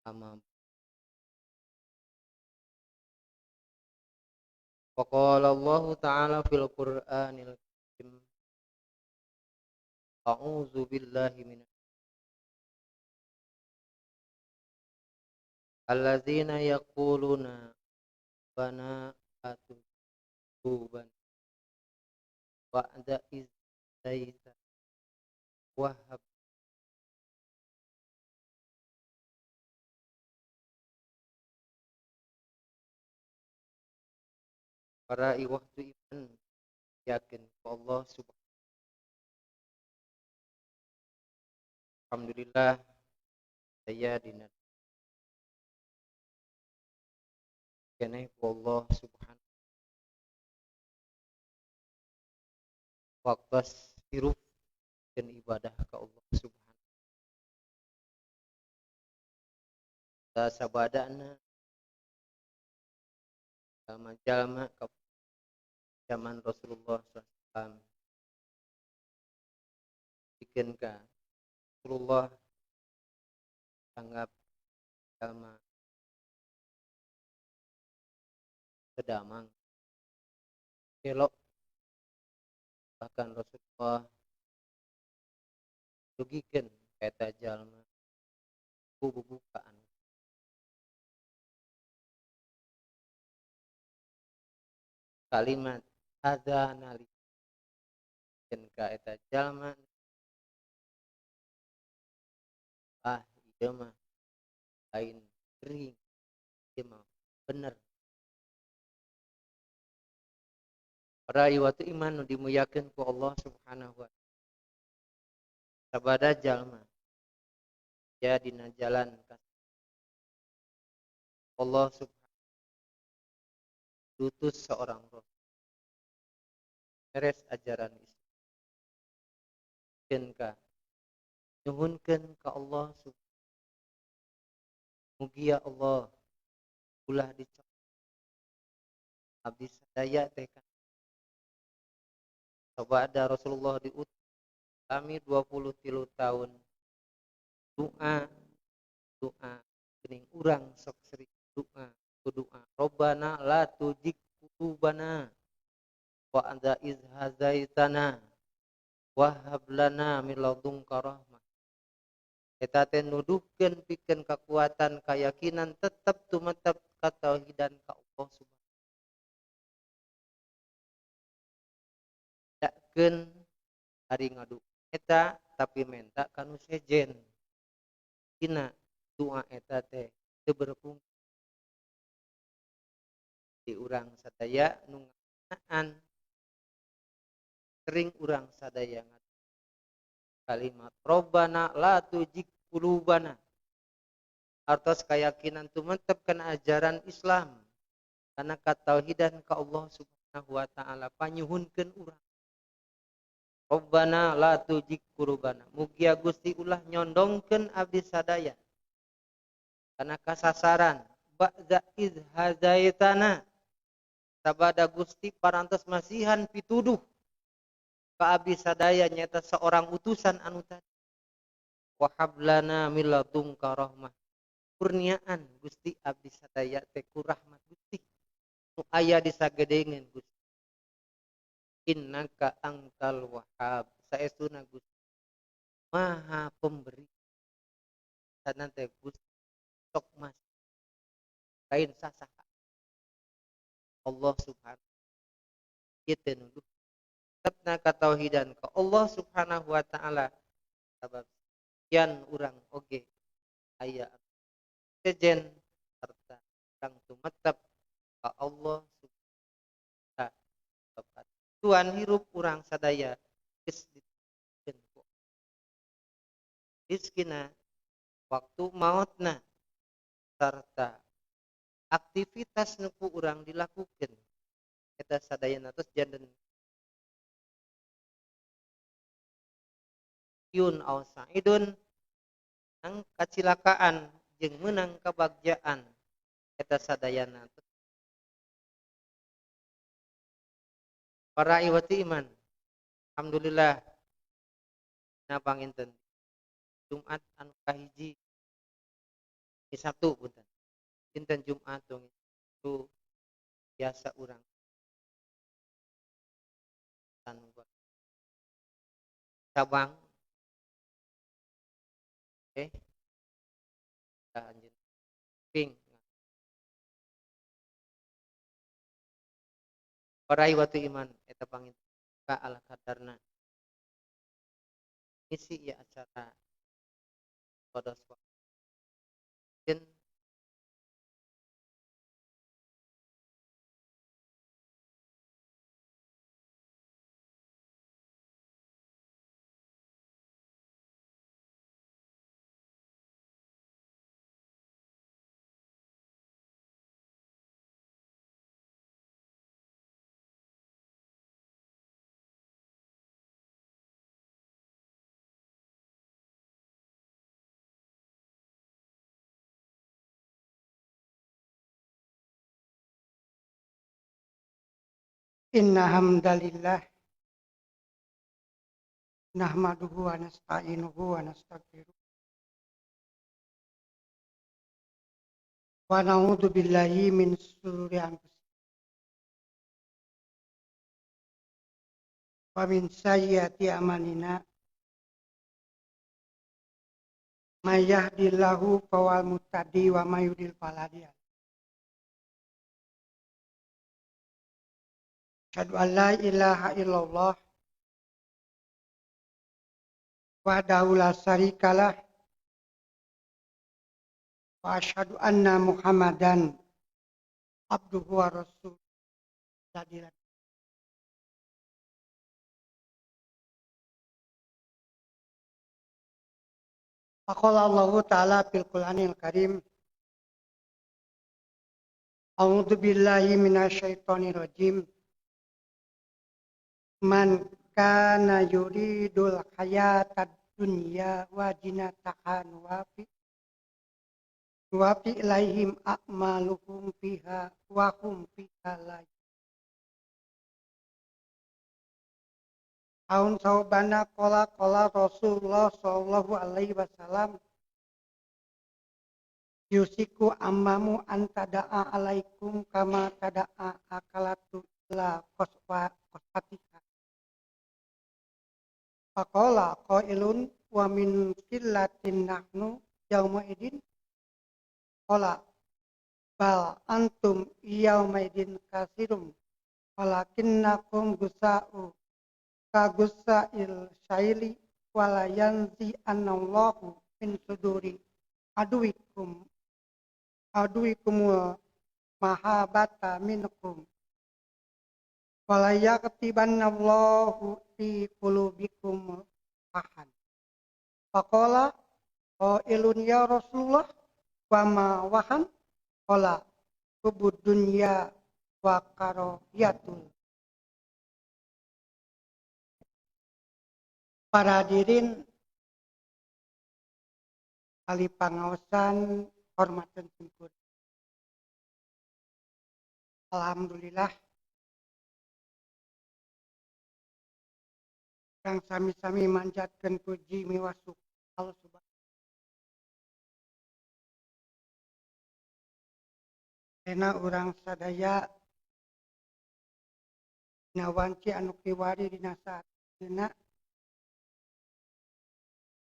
Amam. Wa qala Allah Ta'ala fil Qur'anil Karim. A'udzu billahi minasy alladzina yaquluna rabbana atina ba'da iz hadaitana wa hab para iwaktu iman yakin Allah subhanahu. Alhamdulillah saya dina keneh ku Allah subhanahu waktu hirup dan ibadah ke Allah subhanahu ta sabadana jalma-jalma ke zaman Rasulullah shallallahu alaihi wasallam bikin ka Rasulullah tanggap jalma sedamang kelok bahkan Rasulullah dugikeun eta jalma ku bubukaan kalimat hadza nali keun ka eta jalma ah ieu mah lain gering ieu mah bener. Para iwatu iman nu dimuliakeun ku Allah Subhanahu wa taala. Sabada jalma ya dina jalan ka Allah Subhanahu diutus seorang rasul beres ajaran Islam keun ka nyuhunkeun ka Allah Subhanahu mugia Allah ulah dicok abdi sadaya teh kan coba ada Rasulullah diutus kami 23 tahun doa doa geuning urang sok sering doa doa Rabbana la tujig qulubana wa anta iz hadaitana wa hab lana min ladunka rahmah. Eta teh nuduhkeun pikeun kekuatan keyakinan tetep tumetep katauhidan ka Allah Subhanahu dakkeun ari ngadu eta tapi menta kanu sejen dina doa eta teh teu berfungsi di urang sadaya nu nganaan sering urang sadaya ngadu kalimat Rabbana la tujig qulubana artos keyakinan tumetep kana ajaran Islam kana katauhidan ka Allah Subhanahu wa taala panyuhunkeun urang Rabbana la tujig qulubana mugia Gusti ulah nyondongkeun abdi sadaya kana kasasaran ba'da iz hadaitana sabada Gusti parantos masihan pituduh ka abdi sadaya nyata seorang utusan anu tadi wa hablana min ladunka rahmah kurniaan Gusti abdi sadaya teh ku rahmat Gusti nu aya di sagedengeun Gusti innaka angkal wahhab saestuna Gusti maha pemberi sanan teh Gusti sok mas lain sasaha Allah Subhanahu kita nuduh tetapna katauhidan ka Allah Subhanahu wa taala sabab sekian urang oge aya sejen serta urang tumetep ka Allah Subhanahu wa taala Tuhan hirup urang sadaya geus ditentukeun ku rizkina waktu mautna sarta aktivitas nu ku urang dilakukeun eta sadayana tos janten Yun aw sa'idun nang kacilakaan jeung meunang kabagjaan eta sadayana. Para iwati iman, alhamdulillah na panginten Jumat anu kahiji di Sabtu punten. Dinten Jumat dong itu biasa urang cabang. Oke. Anjeun ping. Para iwati iman eta panginten ka ala kadarna ngisi ieu acara kodos mungkin Inna hamdalillah nahmaduhu wa nasta'inuhu wa nastaghfiruh wa na'udzu billahi min syururi anfusina wa min sayyiati a'malina may yahdihillahu fawal muhtadi wa may yudlil fala hadiya. Asyhadu an la ilaha illallah wahdahu la syarikalah wa asyhadu anna Muhammadan abduhu wa rasuluh. Faqala Allahu ta'ala fil Qur'anil Karim, a'udzu billahi minasyaitonir rajim. Man kana yuridul hayatad dunya wa zinataha nuwafi ilaihim a'maluhum fiha wa hum fiha la. Aun saubana qala qala Rasulullah sallallahu alaihi wasallam yusiku ammamu an tada'a alaikum kama tada'a akalatu la qaswa qasatiha. Faqala qailun wa min qillatin nahnu yauma idin qala bal antum yauma idin kasirum walakinnakum gusa'u ka gusa'il syaili wala yanzi annallahu min suduri aduwikum aduwikum mahabata minkum wala yaqtibannallahu fi qulubikum wahan. Faqala qailun ya Rasulullah wa ma wahan qala hubud dunya wa karahiyatul. Para hadirin ahli pangaosan hormatan simkuring. Alhamdulillah kang sami-sami manjatkeun puji miwah syukur Allah Subhanahu. Ena urang sadaya dina wanci anu kiwari dina saat ayeuna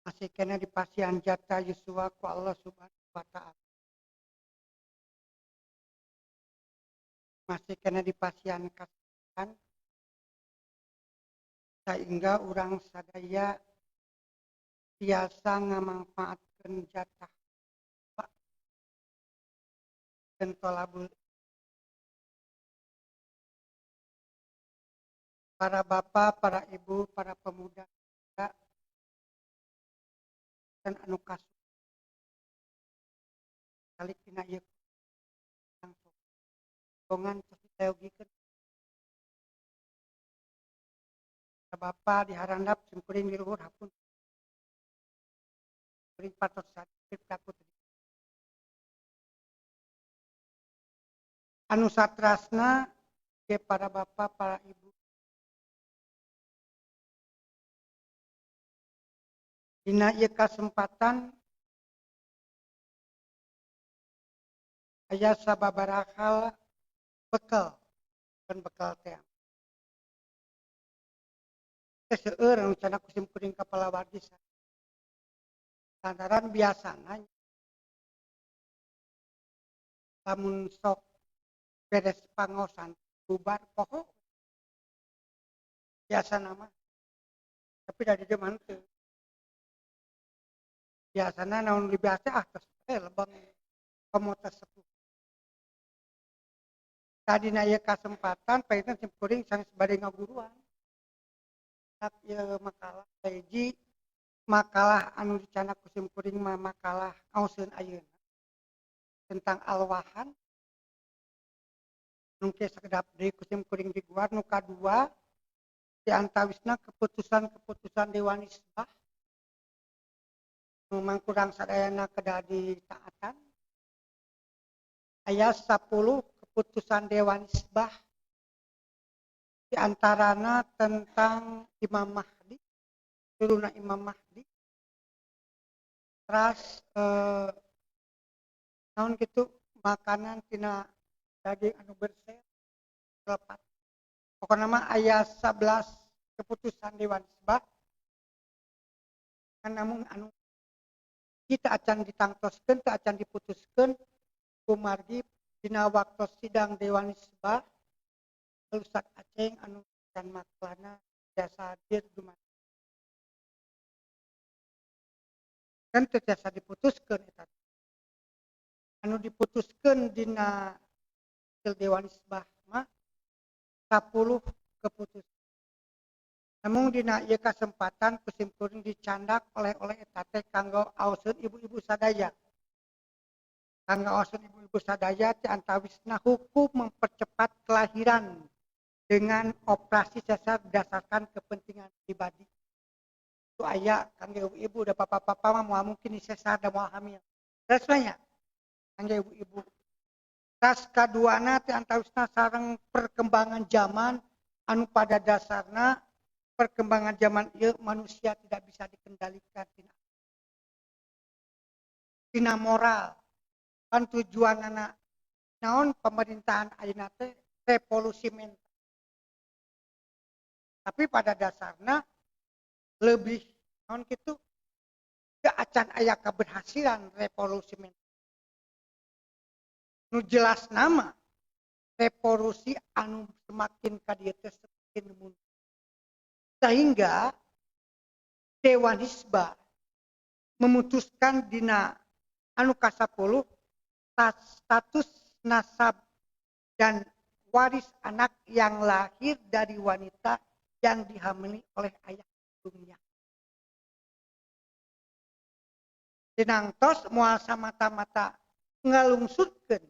masih kena dipasihan jatah yuswa ku Allah Subhanahu wa taala. Masih kena dipasihan kasihan sehingga urang sadaya tiasa ngamangfaatkeun jatah Pak dan tolabul. Para bapak, para ibu, para pemuda dan anu kasus kali dina ieu bongan tos diteogikeun. Bapak diharandap simkuring di luhur hapun. Kuring patos takut. Anu satrasna ke para bapak, para ibu. Dina ieu kasempatan aya sababaraha hal bekal, kan bekal teh. Teh seueur anu cenah ku sim kuring ka palawargi. Lantaran biasana lamun sok beres pangaosan bubar poho biasa nama, tapi dari dia mah teu. Biasana naon biasa ah tos teh lebeng komo teh sepuh. Tadi na ieu kasempatan panginten sim kuring sanes bade ngaguruan. Tak ieu makalah hiji makalah anu dicandak ku sim kuring mah makalah ngaoseun ayeuna tentang alwahan. Nu ke sakedap deui ku sim kuring diguar. Nu kadua di antawisna keputusan-keputusan Dewan Hisbah nu mangkurang sadayana kedah ditaatan. Aya 10 keputusan Dewan Hisbah di antarana tentang Imam Mahdi, turunna Imam Mahdi. Terus naon kitu makanan tina daging anu bersih lepat. Pokokna mah aya 11 keputusan Dewan Hisbah. Kan namun anu kita acan ditangtoskeun, teu acan diputuskeun kumargi dina waktu sidang Dewan Hisbah Ustaz Aceng anu can maklana jasa hadir dumateng. Kan teu tiasa diputuskeun eta. Anu diputuskeun dina Dewan Hisbah mah 10 keputusan. Namun dina ieu kasempatan ku sim kuring dicandak oleh-oleh eta teh kanggo aoseun ibu-ibu sadaya. Kanggo aoseun ibu-ibu sadaya ti antawisna hukum mempercepat kelahiran dengan operasi sesar berdasarkan kepentingan pribadi. Itu aya kanggo ibu-ibu da papa-papa mah moal mungkin disesar da moal hamil. Terus nya kanggo ibu-ibu. Tas kaduana ti antawisna sareng perkembangan zaman anu pada dasarna perkembangan zaman ieu manusia tidak bisa dikendalikan tina moral. Kan tujuanana naon pemerintahan ayeuna teh revolusi mental. Tapi pada dasarna lebih naon kitu teu acan aya keberhasilan revolusi mental. Nu jelas nama revolusi anu semakin ka dieu teh semakin mundur. Sehingga Dewan Hisbah memutuskan dina anu ka-10 status nasab dan waris anak yang lahir dari wanita yang dihamili oleh ayah kandungnya. Dinangtos moal samata-mata ngalungsurkeun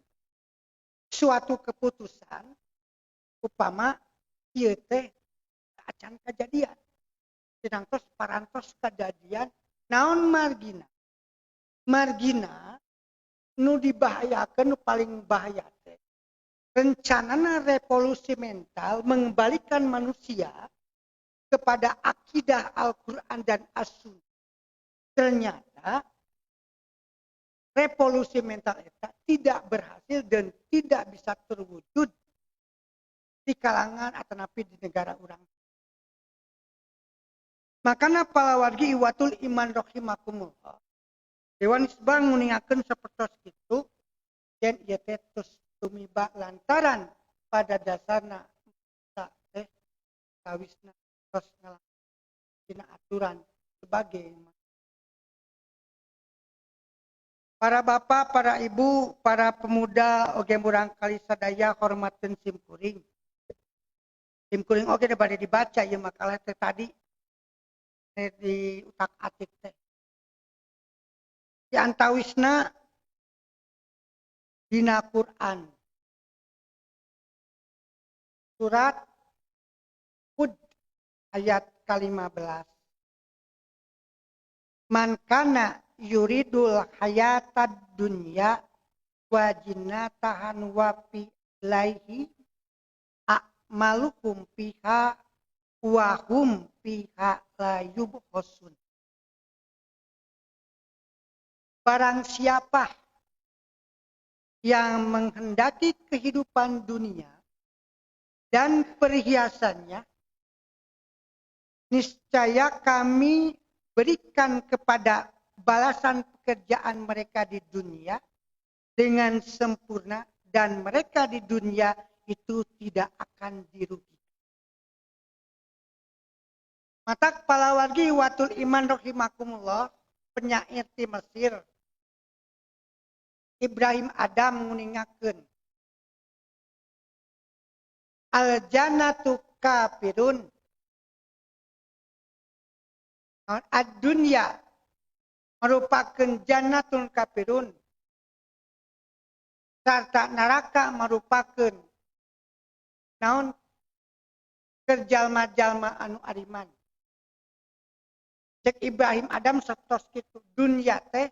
suatu keputusan upama ieu teh acan kajadian. Dinangtos parantos kajadian naon margina. Margina nu dibahayakeun nu paling bahaya teh rencanana revolusi mental mengembalikan manusia kepada akidah Al-Quran dan As-Sunnah. Ternyata revolusi mental eta tidak berhasil dan tidak bisa terwujud di kalangan atau napi di negara urang. Makana palawargi iwatul iman rahimakumullah. Dewan Hisbah nguningakeun sapertos kitu yen ieu teh tos tumiba lantaran pada dasarna teh kawisna tos ngalakukeun dina aturan sebagai para bapak, para ibu, para pemuda oge murangkali sadaya hormateun sim kuring. Sim kuring oge bade dibaca ieu makalah teh tadi teh di utak-atik teh. Di antawisna dina Quran. Surat Hud ayat ke-15. Man kana yuridul hayatad dunya wa jinnatahan wa fi laihi a'maluhum fiha wa hum fiha la yubkhasun. Barang siapa yang menghendaki kehidupan dunia dan perhiasannya, niscaya kami berikan kepada balasan pekerjaan mereka di dunia dengan sempurna, dan mereka di dunia itu tidak akan dirugikan. Matak palawargi watul iman rahimakumullah, penyair di Mesir Ibrahim Adam nguningakeun al jannatu kafirun ad-dunya merupakan jannatun kafirun sarta neraka merupakan naon kerjalma-jalma anu ariman. Cek Ibrahim Adam satos kitu, dunya teh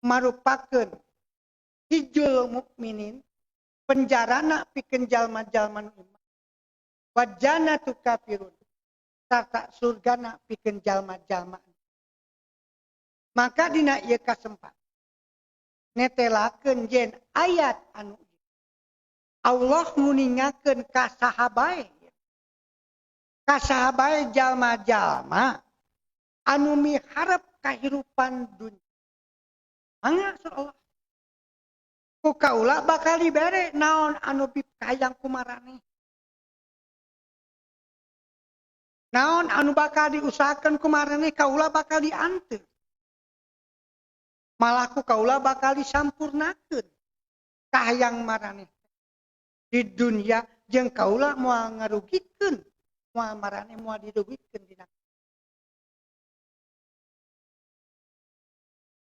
marupakeun hijul mukminin, penjarana pikeun jalma-jalma nu iman, wa jannatu kafirun sarta surgana pikeun jalma-jalma. Maka dina ieu kasempatan netelakeun yen ayat anu Allah nguningakeun ka saha bae, ka saha bae jalma-jalma anu miharep kahirupan dunya. Mangga Allah ku kaula bakal dibere naon anu bikayang kumaraneh, naon anu bakal diusahakeun kumaraneh kaula bakal dianteu, malah ku kaula bakal disampurnakeun kahayang maraneh di dunia jeung kaula moal ngarugikeun, moal maraneh moal dirugikeun dina.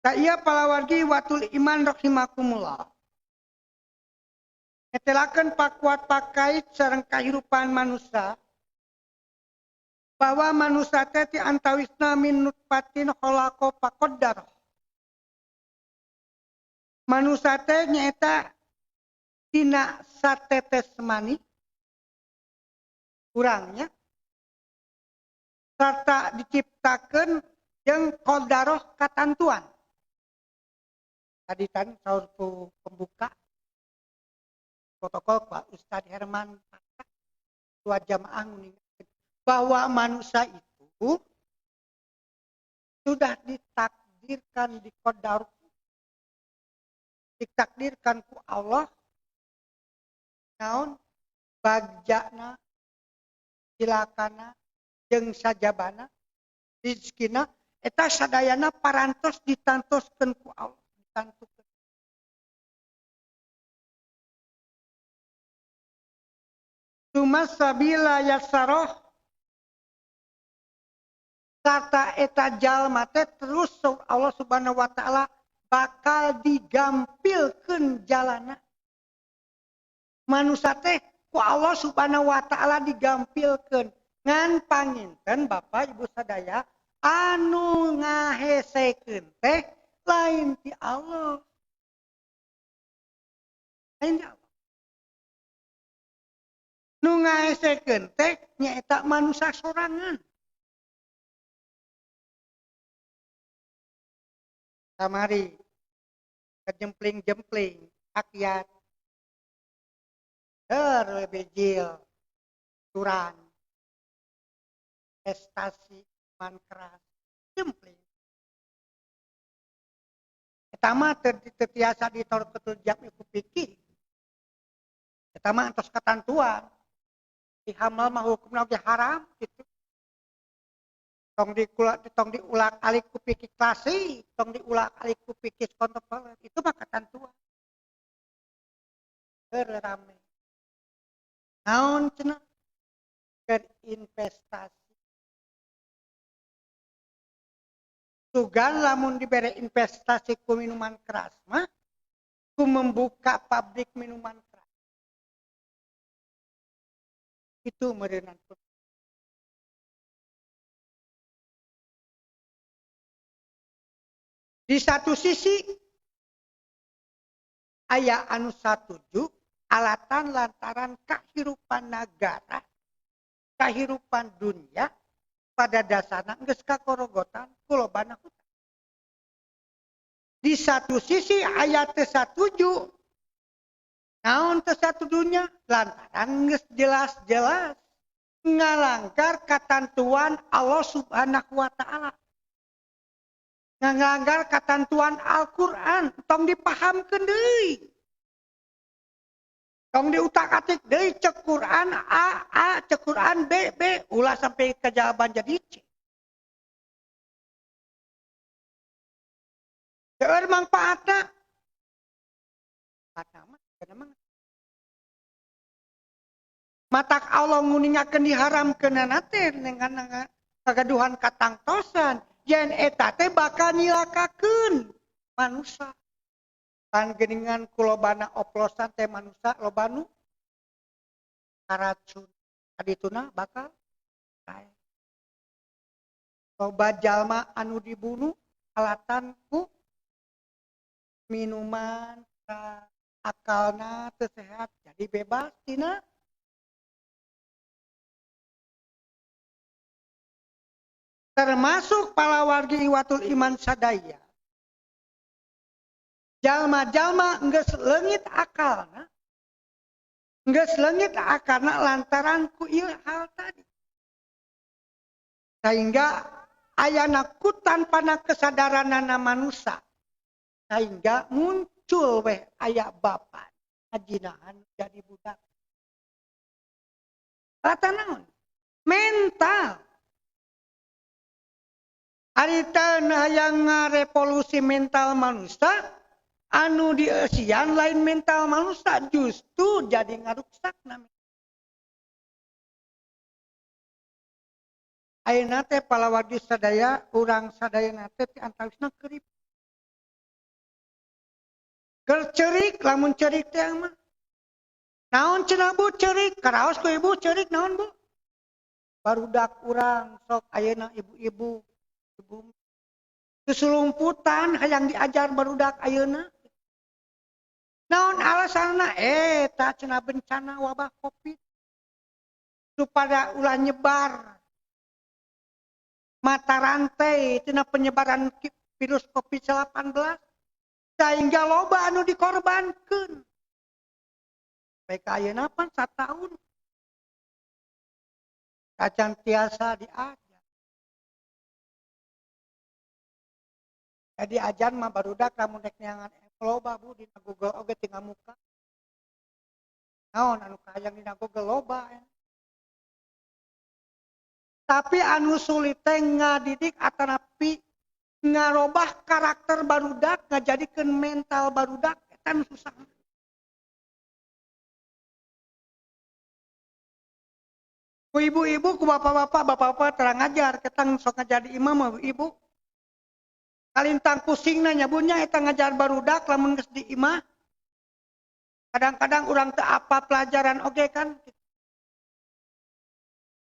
Ta ieu palawargi watul iman rahimakumullah. Netelakeun pakuat pakait sareng kahirupan manusia bahwa manusia teh ti antawisna min nutfatin khalaqa faqaddar. Manusia teh nyaeta tina satetes mani kurangnya serta diciptakeun jeung qadaroh katantuan. Tadi kan saur ku pembuka protokol Pak Ustadz Herman tua jamaah nguningakeun bahwa manusia itu sudah ditakdirkan di qadar, ditakdirkan ku Allah naon bagjana cilakana jeung sajabana rizkina eta sadayana parantos ditantoskeun ku Allah, ditantukeun. Tuma sabila yasaroh sarta eta jalma teh terus Allah Subhanahu wa taala bakal digampilkeun jalana. Manusia teh ku Allah Subhanahu wa taala digampilkeun. Ngan panginten Bapak Ibu sadaya anu ngahesekeun teh lain ti Allah. Lain ti Allah. Nu ngahesekeun teh nyaeta manusia sorangan. Kamari kejempling-jempling rakyat bejil curang prestasi man keras jempling. Eta mah teu tiasa ditorketul jam ku pikir. Eta mah entos katantuan. Dihamal mah hukumna oge haram gitu. Tong dikulak, tong diulak-alik ku pikir klasik, tong diulak-alik ku pikir kontemporer, itu mah katantuan. Keur rame. Naon cenah? Keur investasi. Sugan lamun dibere investasi ku minuman keras mah, ku membuka pabrik minuman keras. Itu meureunan. Di satu sisi aya anu satuju alatan lantaran kahirupan nagara, kahirupan dunia pada dasarna geus kakorogotan ku lobana hutang. Di satu sisi aya teu satuju, naon teu satujunya lantaran geus jelas-jelas ngalanggar katentuan Allah Subhanahu wa taala. Ngalanggar katentuan Al-Qur'an, tong dipahamkeun deui. Tong diutak-atik deui cek Quran A, A, cek Quran B, B, ulah sampai kejawaban jadi C. Seueur mangfaatna. Manfaatna mah kana mah. Matak Allah nguningakeun diharamkeunana teh dengan kagaduhan katangtosan yen eta teh bakal nyilakakeun manusa. Pan geuningan ku lobana oplosan teh manusa loba nu karacun. Kadituna bakal paeh. Loba jalma anu dibunuh alatan ku minuman akalna teu sehat jadi bebas tina. Termasuk palawargi iwatul iman sadaya. Jalma-jalma geus leungit akalna. Geus leungit akalna lantaran ku ieu hal tadi. Sehingga ayana ku tanpana kesadaranana manusa. Sehingga muncul weh aya bapa ngajinahan jadi budak. Rata naon? Mental. Ari teu hayang ngarevolusi mental manusia, anu dieusian lain mental manusia justru jadi ngaruksak na. Ayeuna teh palawargi sadaya urang sadayana teh ti antawisna kerip. Keur ceurik lamun ceurik teh mah. Naon cenah bu ceurik? Karaos ku ibu ceurik naon bu? Barudak urang sok ayeuna ibu-ibu ibu kesulumputan hayang diajar barudak ayeuna. Naon alasanna? Eta cenah bencana wabah Covid. Supaya ulah nyebar mata rantai tina penyebaran virus Covid-19 sehingga loba anu dikorbankeun. Baik ayeuna pan sataun. Kacan tiasa diajar. Jadi ajan mah barudak lamun rek neangan loba bu dina Google oge tinggal muka. Naon anu kahayang dina Google loba. Tapi anu sulit teh ngadidik atanapi ngarobah karakter barudak ngajadikeun mental barudak eta nu susah. Ku ibu-ibu ku bapak-bapak, bapak-bapak terang ngajar ketang sok ngajar di imam mah ibu. Kalintang pusingna nya bunya eta ngajar barudak lamun geus di imah. Kadang-kadang urang teu apa pelajaran oge kan.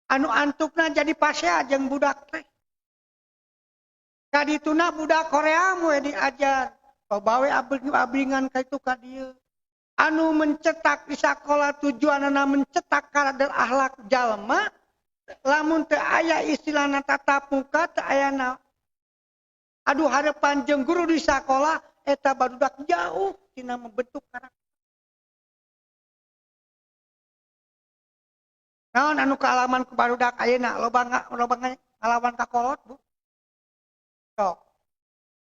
Anu antukna jadi pasea jeung budak teh. Kadituna budak Korea we diajar. Loba we abringan ka itu ka dieu. Anu mencetak di sakola tujuanana mencetak karakter akhlak jalma lamun teu aya istilahna tatap muka teu ayana aduh harapan jeung guru di sakola eta barudak jauh tina membentuk karakter. Naon anu kaalaman ku barudak ayeuna loba ngalawan ka kolot bu. Sok.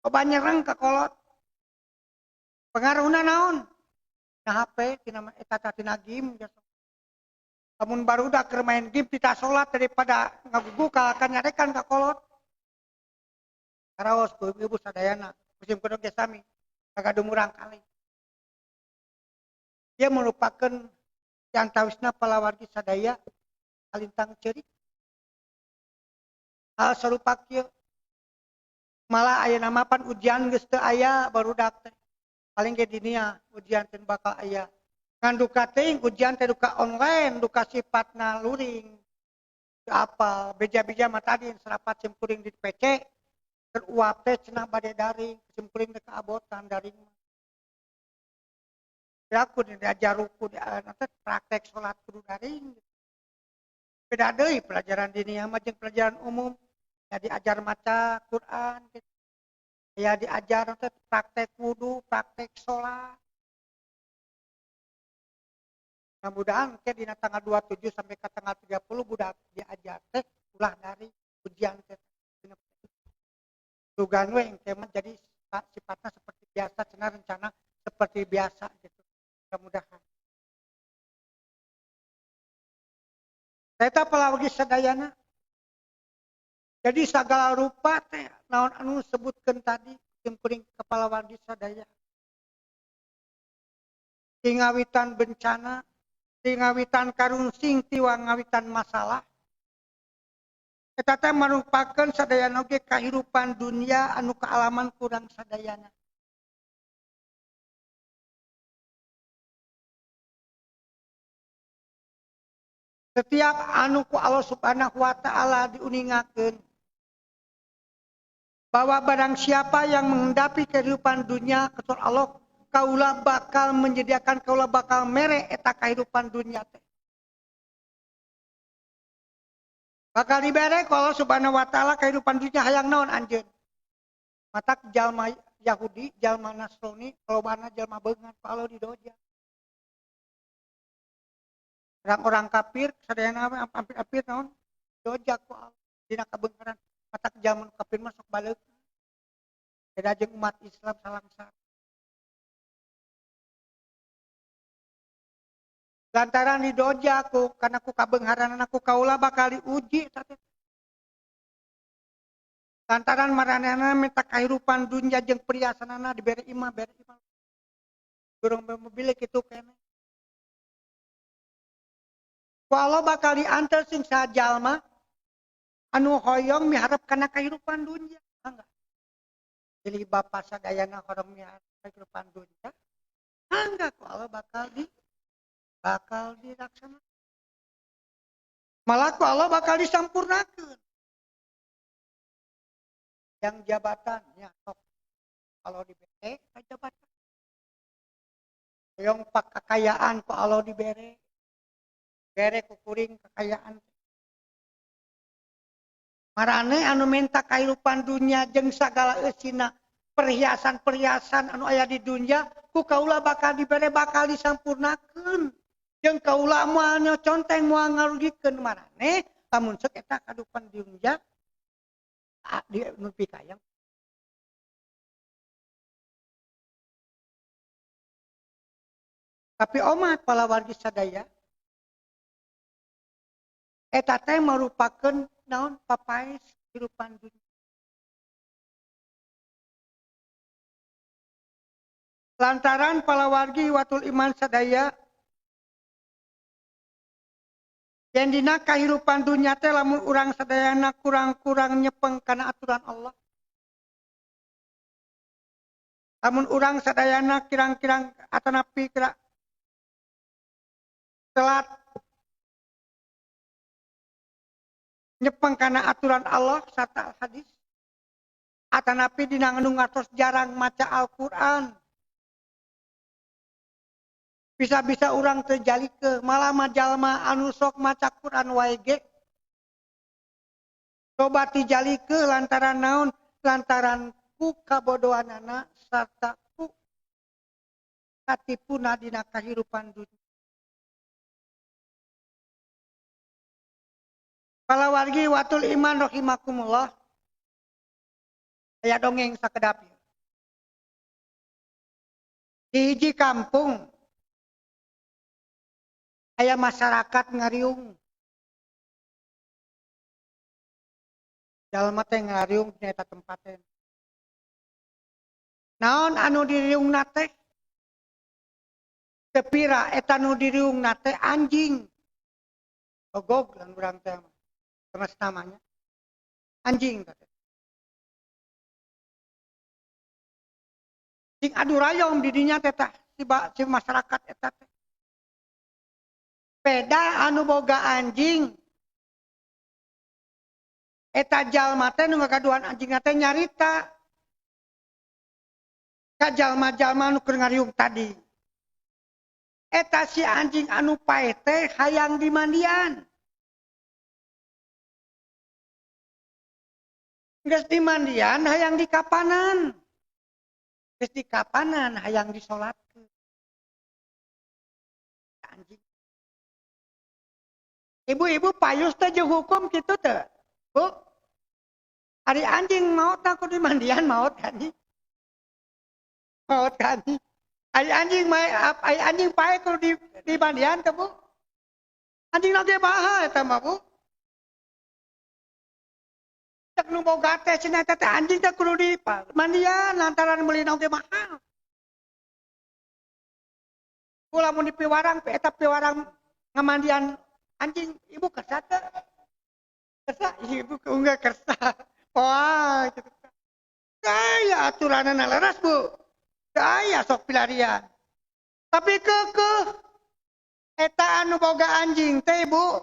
Loba nyerang ka kolot. Pengaruhna naon? Na HP tina eta tina game geus. Lamun barudak keur main game tita salat daripada ngagugu kalakan nyarekan ka kolot. Karaos ku ibu sadayana musim kudu ge sami kagaduh murang kali. Ia merupakan yang tawisna palawargi sadaya kalintang ceurik. Hal sarupa kieu malah ayeuna mah pan ujian geus teu aya barudak teh. Paling ge dinia ujian teh bakal aya. Ngan duka teuing ujian teh duka online, duka sifatna luring. Teu apal beja-beja mah tadi serapat sim kuring di PC. Keur uap teh cenah bade daring, simkuring teh kaabotan daring mah. Aku diajar ruku di teh praktek salat kudu daring. Beda deui pelajaran diniyah mah jeung pelajaran umum. Ya diajar maca Quran gitu. Ya diajar teh praktek wudu, praktek salat. Mudah-mudahan ke dina tanggal 27 sampai ke tanggal 30 budak diajar teh ulah dari ujian teh. Dugaan we engke mah jadi sifatnya seperti biasa, cenah rencana seperti biasa gitu. Mudah-mudahan. Eta palawagi sadayana. Jadi sagala rupa teh naon anu sebutkeun tadi simkuring kepala wargi sadaya. Tingawitan bencana, tingawitan karungsing, tiwangawitan masalah. Eta teh marupakeun sadayana oge kahirupan dunia anu kaalaman kurang sadayana. Setiap anu ku Allah Subhanahu wa taala diuningakeun bahwa barang siapa yang menghadapi kehidupan dunia kecuali Allah kaula bakal menyediakan, kaula bakal mere eta kehidupan dunia teh. Bakal dibere ku Allah Subhanahu wa taala kehidupan dunia hayang naon anjeun. Matak jalma Yahudi, jalma Nasrani, lobana jalma beungan ku Allah didoja. Orang-orang kafir sadayana hampir-hampir naon doja ku Allah dina kabeungharan. Matak jalma kafir mah sok baleuk. Beda jeung umat Islam salangsar. Lantaran didoja ku kana ku kabeungharanana ku kaula bakal diuji eta teh. Lantaran maranehna minta kahirupan dunya jeung perhiasanana dibere imah, bere imah. Durung mobil kitu keneh. Ku Allah bakal diantar sing sajalma anu hoyong miharep kana kahirupan dunya. Mangga. Jadi bapa sadayana hoyong miharep kehidupan dunya, mangga ku Allah bakal dilaksanakan. Malah ku Allah bakal disampurnakeun. Yang jabatannya sok kalau dibere ka jabatan. Hoyong pak kekayaan ku Allah dibere. Bere kukuring kekayaan. Marane anu minta kahirupan dunia jeung sagala eusina perhiasan-perhiasan anu aya di dunia ku kaula bakal dibere bakal disampurnakeun. Jeung kaula moal nyoconteng moal ngarugikeun marane lamun seuk eta kahirupan dunia di nu pikayang. Tapi omat palawargi sadaya eta teh merupakeun naon papaes kehidupan dunia. Lantaran palawargi watul iman sadaya yen dina kahirupan dunia teh lamun urang sadayana kurang-kurang nyepeng kana aturan Allah. Lamun urang sadayana kirang-kirang atanapi kira telat nyepeng kana aturan Allah sarta hadis atanapi dina anu ngatos jarang maca Al-Qur'an. Bisa-bisa urang teu jalikeun malah mah jalma anu sok maca Qur'an wae ge coba tijalikeun lantaran naon? Lantaran ku kabodohanana sarta ku katipuna dina kahirupan dunia. Palawargi watul iman rahimakumullah. Aya dongeng sakedap ieu. Di hiji kampung aya masyarakat ngariung. Jalma teh ngariung dina eta tempat teh. Naon anu diriungna teh? Teu pira eta nu diriungna teh anjing. Ogog lan urang teh mah. Terus namanya anjing teh. Sing adu rayong di dinya teh tah si masyarakat eta teh. Peda anu boga anjing Eta jalma teh nu ngagaduhan anjing teh nyarita ka jalma-jalma nu keur ngariung tadi. Eta si anjing anu paeh teh hayang dimandian. Geus dimandian hayang dikapanan. Geus dikapanan hayang disolatkeun. Anjing. Ibu-ibu payus teh jeung hukum kitu teh. Bu. Ari anjing maot ku dimandian maot kan. Maot kan. Ari anjing ari anjing pae ku dimandian teh Bu. Anjing lagi baha eta mah Bu. Cek nu boga teh cenah teh anjing teh kudu dimandian lantaran meulina oge mahal. Ku lamun dipiwarang eta piwarang ngamandian anjing ibu kersa teh. Kersa ibu unggah kersa. Wah, gitu. Saya aturanana leres Bu. Saya sok pilarian. Tapi kekeh eta anu boga anjing teh Bu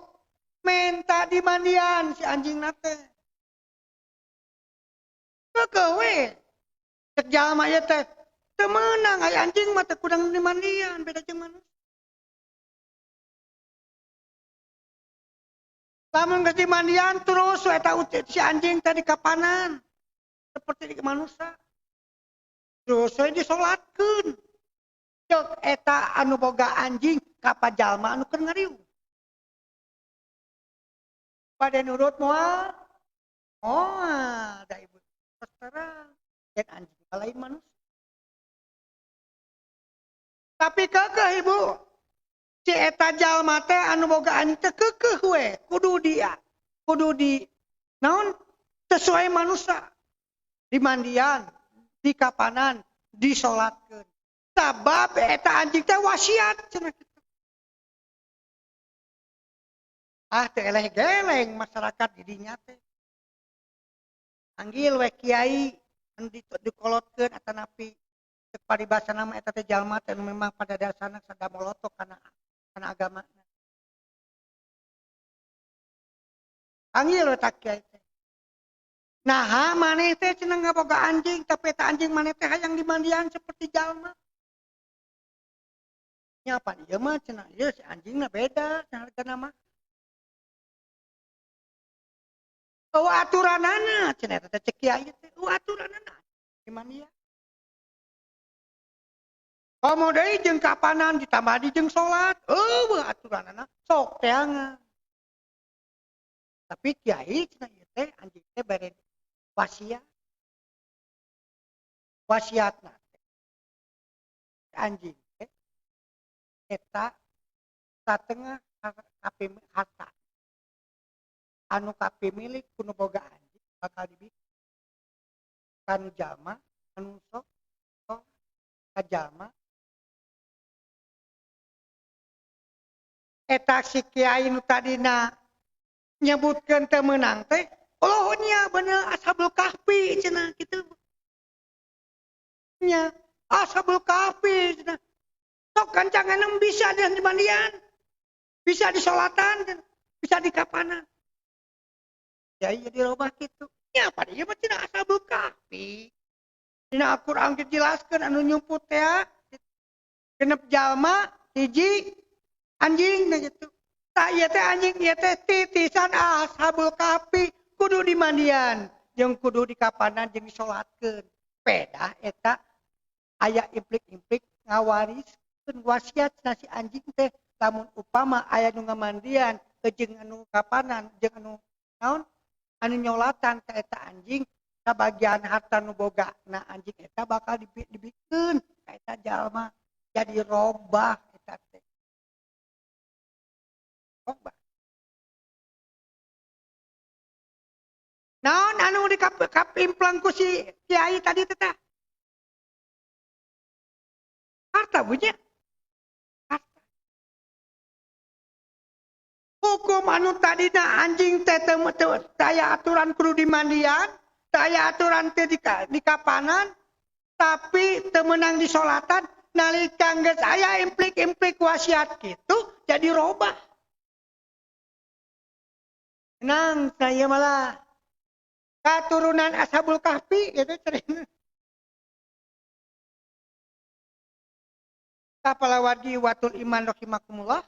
minta dimandian si anjing teh. Kekeh we. Cek jalma ieu teh teu meunang aya anjing mah teu kurang dimandian beda jeung manusia. Lamun geus dimandian terus eta si anjing teh dikapanan seperti di manusia. Terus we disolatkeun. Cek eta anu boga anjing ka pajalma anu keur ngariung. Bade nurut moal? Moal da ibu. Terus terang dan anjing lain manusia. Tapi kekeh ibu. Si eta jalma teh anu boga anjing teh kekeh we, kudu dia, kudu di naon sesuai manusia. Dimandian, dikapanan, disolatkeun. Sabab eta anjing teh wasiat cenah kitu. Ah teh eleh geleng masyarakat di dinya teh. Panggil we kiai anu dikolotkeun atanapi cek paribasana mah eta teh jalma teh anu memang pada dasarna sada molotok kana agama. Panggil we ta kiai teh. Naha maneh teh cenah ngaboga anjing tapi eta anjing maneh teh hayang dimandian seperti jalma. Nya apa ieu mah cenah ieu si anjingna beda cenah hargana mah. Eueuh aturanana cenah eta teh cek kiai teh eueuh aturanana dimandian. Komo deui jeung kapanan ditambah di jeung salat, eueuh aturanana sok teangan. Tapi kiai cenah ieu teh anjing teh bere wasiat. Wasiatna teh anjing teh eta satengah harta. Anu kapimilik ku nu boga anjing bakal dibikeun kanu jalma anu sok ka jalma. Eta si kiai nu tadina nyebutkeun teu meunang teh, oh nya bener Ashabul Kahfi cenah kitu. Nya Ashabul Kahfi cenah. Sok kancangan bisa dimandian, bisa disolatan, bisa dikapanan. Kiai jadi robah kitu. Nya pada ieu mah cenah Ashabul Kahfi. Dina Al-Qur'an dijelaskeun anu nyumput teh genep jalma hiji anjing nah gitu. Tah ieu teh anjing ieu teh titisan Ashabul Kahfi kudu dimandian jeung kudu dikapanan jeung disolatkeun. Pedah eta aya implik-implik ngawariskeun wasiat cenah si anjing teh lamun upama aya nu ngamandian jeung anu kapanan jeung anu naon anu nyolatan ka eta anjing sabagian harta nu boga na anjing eta bakal dibikeun ka eta jalma jadi robah eta teh. Robah. Naon anu dikapimplang ku si kiai tadi teh tah? Harta punya. Harta. Hukum anu tadina anjing teh teu aya aturan kudu dimandian, teu aya aturan teh dikapanan, tapi teu meunang disolatan nalika geus aya implik-implik wasiat kitu jadi robah. Nang saya malah Katurunan Ashabul Kahfi gitu cerita. Kapalawadi watul iman rahimakumullah.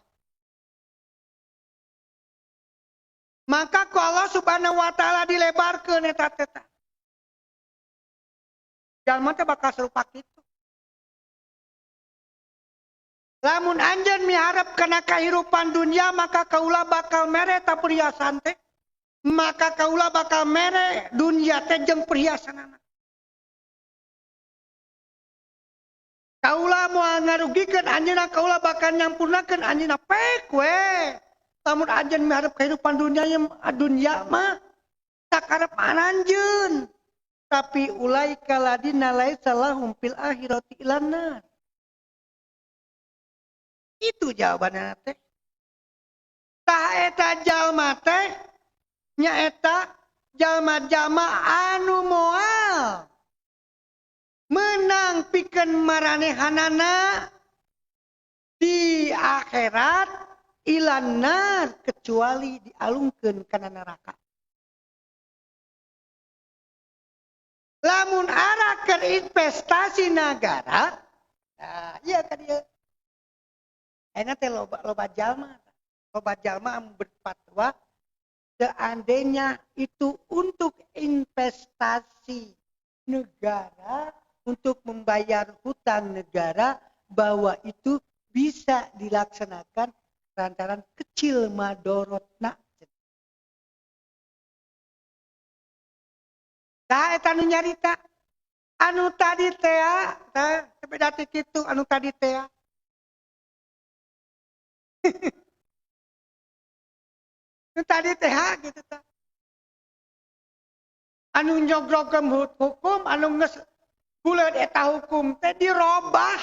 Maka ku Allah Subhanahu wa taala dilebarkeun eta teh. Jalma teh bakal serupa kitu. Lamun anjeun miharep kana kahirupan dunia maka kaula bakal mere ta perhiasan teh. Maka kaula bakal mere dunia teh jeung perhiasanana. Kaula moal ngarugikeun anjeunna, kaula bakal nyampurnakeun anjeunna pek we. Lamun anjeun miharep kehidupan dunia dunia mah sakarep anjeun. Tapi ulaika ladina laisa lahum fil akhirati illannar. Itu jawabanna teh. Tah eta jalma teh nyaeta jalma-jalma anu moal menang pikeun maranehanana di akhirat ilannar kecuali dialungkeun kana neraka. Lamun arah keur investasi nagara, nah iya ka dieu. Ayeuna teh loba jalma anu berfatwa seandainya itu untuk investasi negara, untuk membayar hutang negara, bahwa itu bisa dilaksanakan lantaran kecil madorotna. Tah eta nu nyarita anu tadi tea, tah sepeda teh kitu anu tadi tea. Nu tadi teh gitu tah. Anu nyogrogkeun hukum, anu geus buleud eta hukum teh dirobah.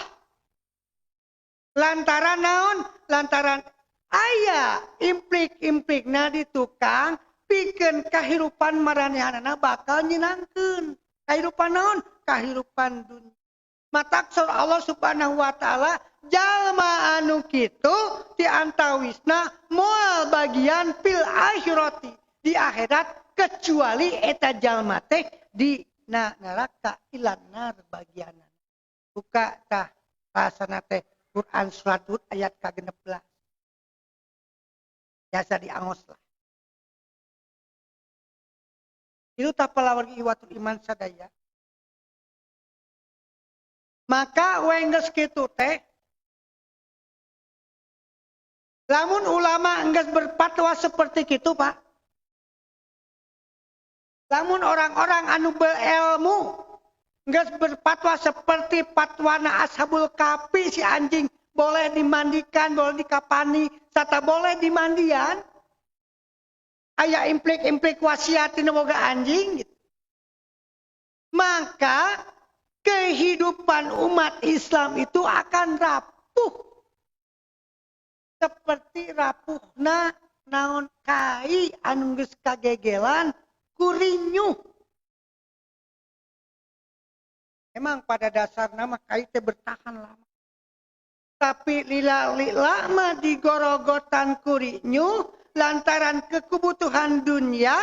Lantaran naon? Lantaran aya implik-implikna di tukang pikeun kahirupan maranehanana bakal nyenangkeun. Kahirupan naon? Kahirupan dunia. Matak Allah Subhanahu wa taala jalma anu kitu di antawisna moal bagian fil akhirati di akhirat kecuali eta jalma teh di neraka ilannar bagianna. Buka tah bahasana teh Quran surat Hud ayat ka-16. Biasa diangos lah. Itu tapalawargi iwatul iman sadaya. Maka we geus kitu teh lamun ulama geus berfatwa seperti kitu Pak. Lamun orang-orang anu berilmu geus berfatwa seperti fatwana Ashabul Kahfi si anjing boleh dimandikan, boleh dikapani, serta boleh dimandian. Aya implik-implik wasiat tina boga anjing gitu. Maka kehidupan umat Islam itu akan rapuh. Seperti rapuhna naon kai anu geus kagegelan kurinyuh. Memang pada dasarna mah kai teh bertahan lama. Tapi lila-lila mah digorogotan kurinyuh lantaran kebutuhan dunia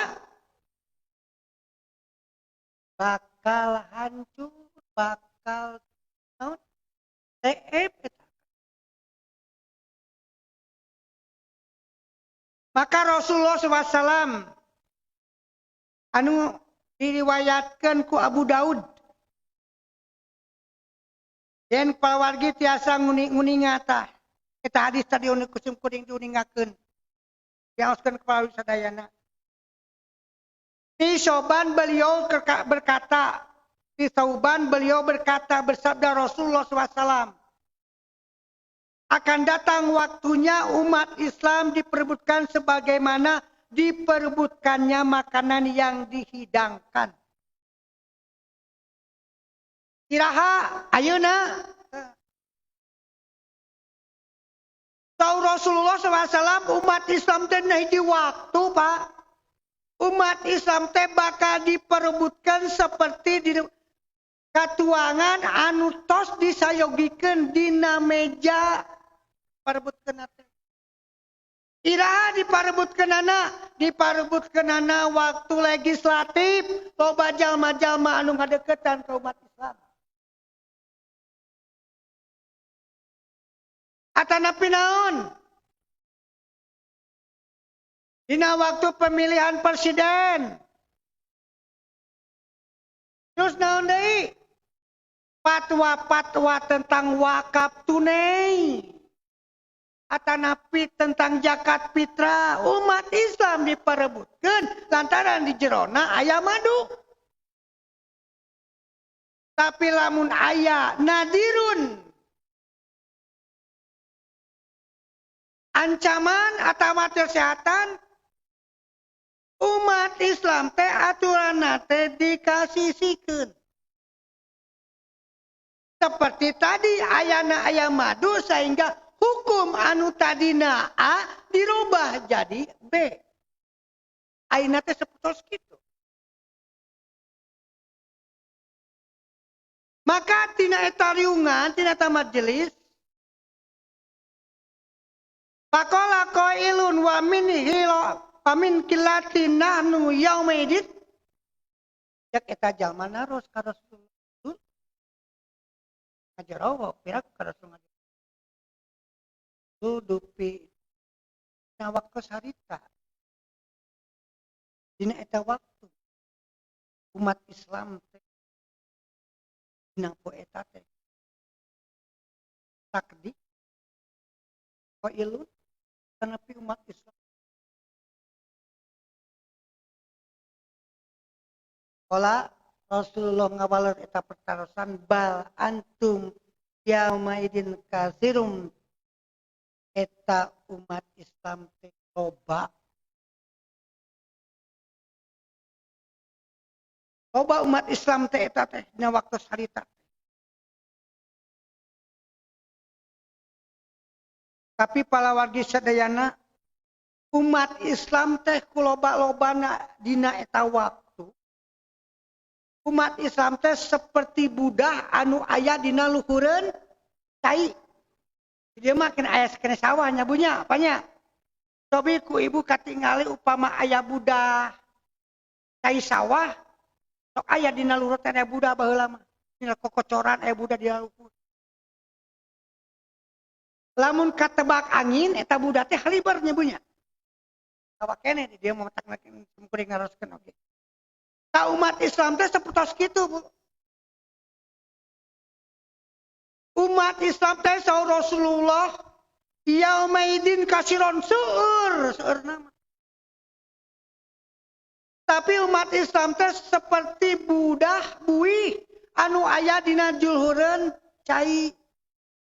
bakal hancur, bakal naon? Teep eta. Maka Rasulullah SAW anu diriwayatkan ku Abu Daud yen pawargi tiasa nguninga tah eta hadis tadi anu kusum kuring diuningakeun diaoskeun ka pawargi sadayana. Di Soban beliau berkata, di Sauban beliau berkata bersabda Rasulullah SAW, akan datang waktunya umat Islam diperebutkan sebagaimana diperebutkannya makanan yang dihidangkan. Iraha ayeuna. Tahu Rasulullah SAW umat Islam teh hiji waktu Pak. Umat Islam teh bakal diperebutkan seperti di katuangan anu tos disayogikeun dina meja perebutkeun teh. Iraha diparebutkeunana, diparebutkeunana waktu legislatif loba jalma-jalma anu ngadeukeutan ka umat Islam. Atanapi naon? Dina waktu pemilihan presiden. Terus naon deui? Fatwa-fatwa tentang wakaf tunai. Atanapi tentang zakat fitrah umat Islam diperebutkeun lantaran di jerona aya madu. Tapi lamun aya nadirun ancaman atawa kesehatan umat Islam teh aturanna teh dikasisikeun. Seperti tadi ayana aya madu sehingga hukum anu tadina A dirubah jadi B. Ayeuna teh sapertos kitu. Maka tina eta riungan, tina eta majelis, faqala qailun wa min hila wa min qillatin nahnu yauma idin. Cek eta jalma naros ka Rasulullah. Ngajarowo pira ka Rasulullah. Dupi na waktu harita dina eta waktu umat Islam teh dina poe eta teh takdi qailun tanapi umat Islam Kala Rasulullah ngawaler eta pertarosan bal antum yauma idin kasirum eta umat Islam teh loba. Loba umat Islam teh eta teh dina waktu harita. Tapi palawargi sadayana umat Islam teh kuloba-lobana dina eta waktu. Umat Islam teh seperti budah anu aya dina luhureun cai. Dia makin aya sakene sawah nya bunya apanya. Cobi ku ibu katingali upama aya budah cai sawah sok aya dina luhur teh aya budah baheula mah. Dina kokocoran aya budah dina luhur. Lamun katebak angin eta budah teh haliber nya bunya. Kawa keneh di dieu mah matak kuring naroskeun oge. Ta umat Islam teh sapertos kitu Bu. Umat Islam teh saur Rasulullah yaumaidin kasiron seueur seueur nama. Tapi umat Islam teh seperti budah buih anu aya dina julhureun cai.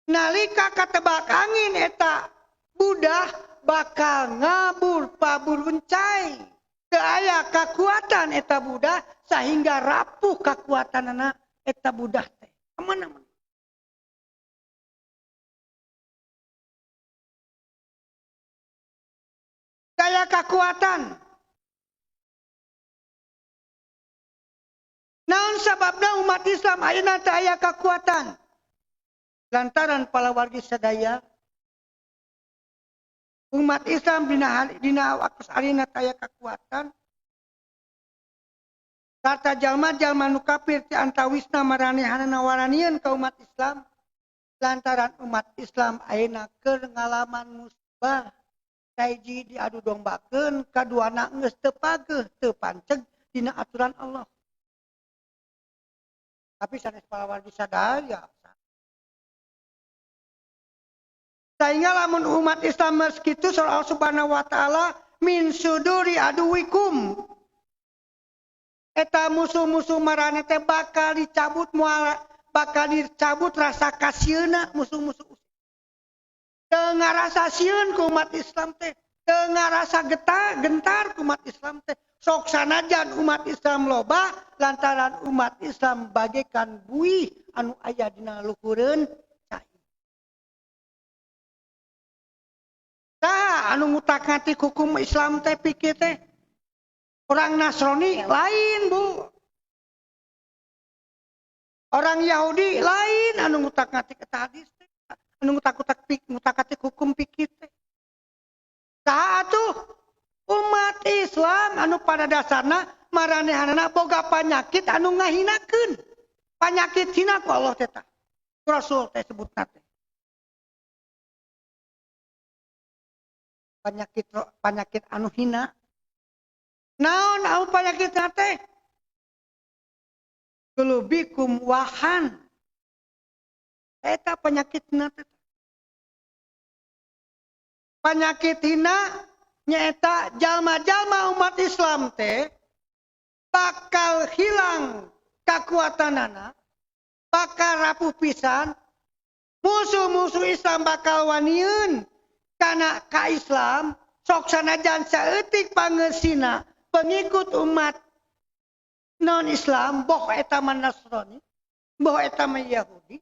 Nalika katebak angin eta budah bakal ngabur paburun cai. Teu aya kakuatan eta budah sehingga rapuh kakuatanana eta budah teh. Kemana-mana. Daya kekuatan. Naon sababna umat Islam ayeuna teu aya kekuatan? Lantaran palawargi sadaya umat Islam dina waktu ayeuna teu aya kekuatan. Sarta jalma-jalma nu kafir ti antawisna maranehanana waranieun ka umat Islam lantaran umat Islam ayeuna keur ngalaman musibah. Kahiji diadu dombakeun, kaduana geus teu pageuh, teu panceg dina aturan Allah. Tapi sanes palawargi sadaya. Sehingga lamun umat Islam geus kitu saur Allah Subhanahu wa taala min suduri aduwikum. Eta musuh-musuh marane teh bakal dicabut moal bakal dicabut rasa kasieuna musuh-musuh. Teu ngarasa sieun ku umat Islam teh, teu ngarasa gentar ku umat Islam teh. Sok sanajan umat Islam loba lantaran umat Islam bagaikan buih anu aya dina luhureun cai. Saha anu ngutak-ngatik hukum Islam teh pikir teh? Orang Nasrani lain, Bu. Orang Yahudi lain anu ngutak-ngatik eta hadis teh. Anu ngutak-ngatik hukum pikir teh. Saha atuh? Umat Islam anu pada dasarna maranehanana boga panyakit anu ngahinakeun. Panyakit hina ku Allah teh tah. Rasul teh sebutna teh. Penyakit anu hina. Naon anu panyakitna teh? Qulubikum wahan. Eta penyakitna teh. Penyakit hina nyaeta jalma-jalma umat Islam teh bakal hilang kakuatanana, bakal rapuh pisan, musuh-musuh Islam bakal wanieun kana ka Islam, sok sanajan saeutik pangeusina pengikut umat non Islam, boh eta mah Nasrani, boh eta mah Yahudi,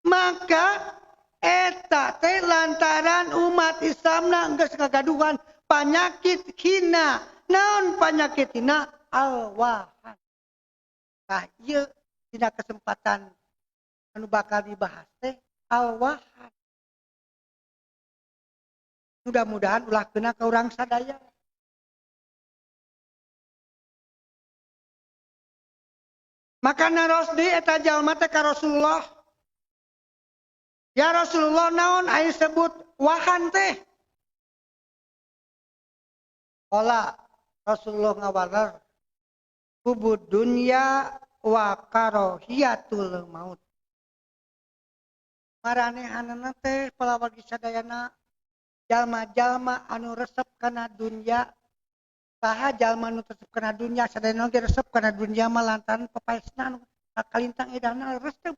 maka eta teh lantaran umat Islamna geus kagaduhan panyakit hina. Naon panyakit hina? Al-wahan. Tah ieu dina kesempatan anu bakal dibahas teh al-wahan. Mudah-mudahan ulah kena ka urang sadaya. Maka naros deui eta jalma teh ka Rasulullah. Ya Rasulullah, naon aya sebut wahan teh? Qala Rasulullah ngawaler hubud dunya wa karohiyatul maut. Maranehanana teh palawargi sadayana jalma-jalma anu resep kana dunya. Saha jalma anu resep kana dunya, sadayana ge resep kana dunya mah lantaran papaesna anu kalintang edahna resep.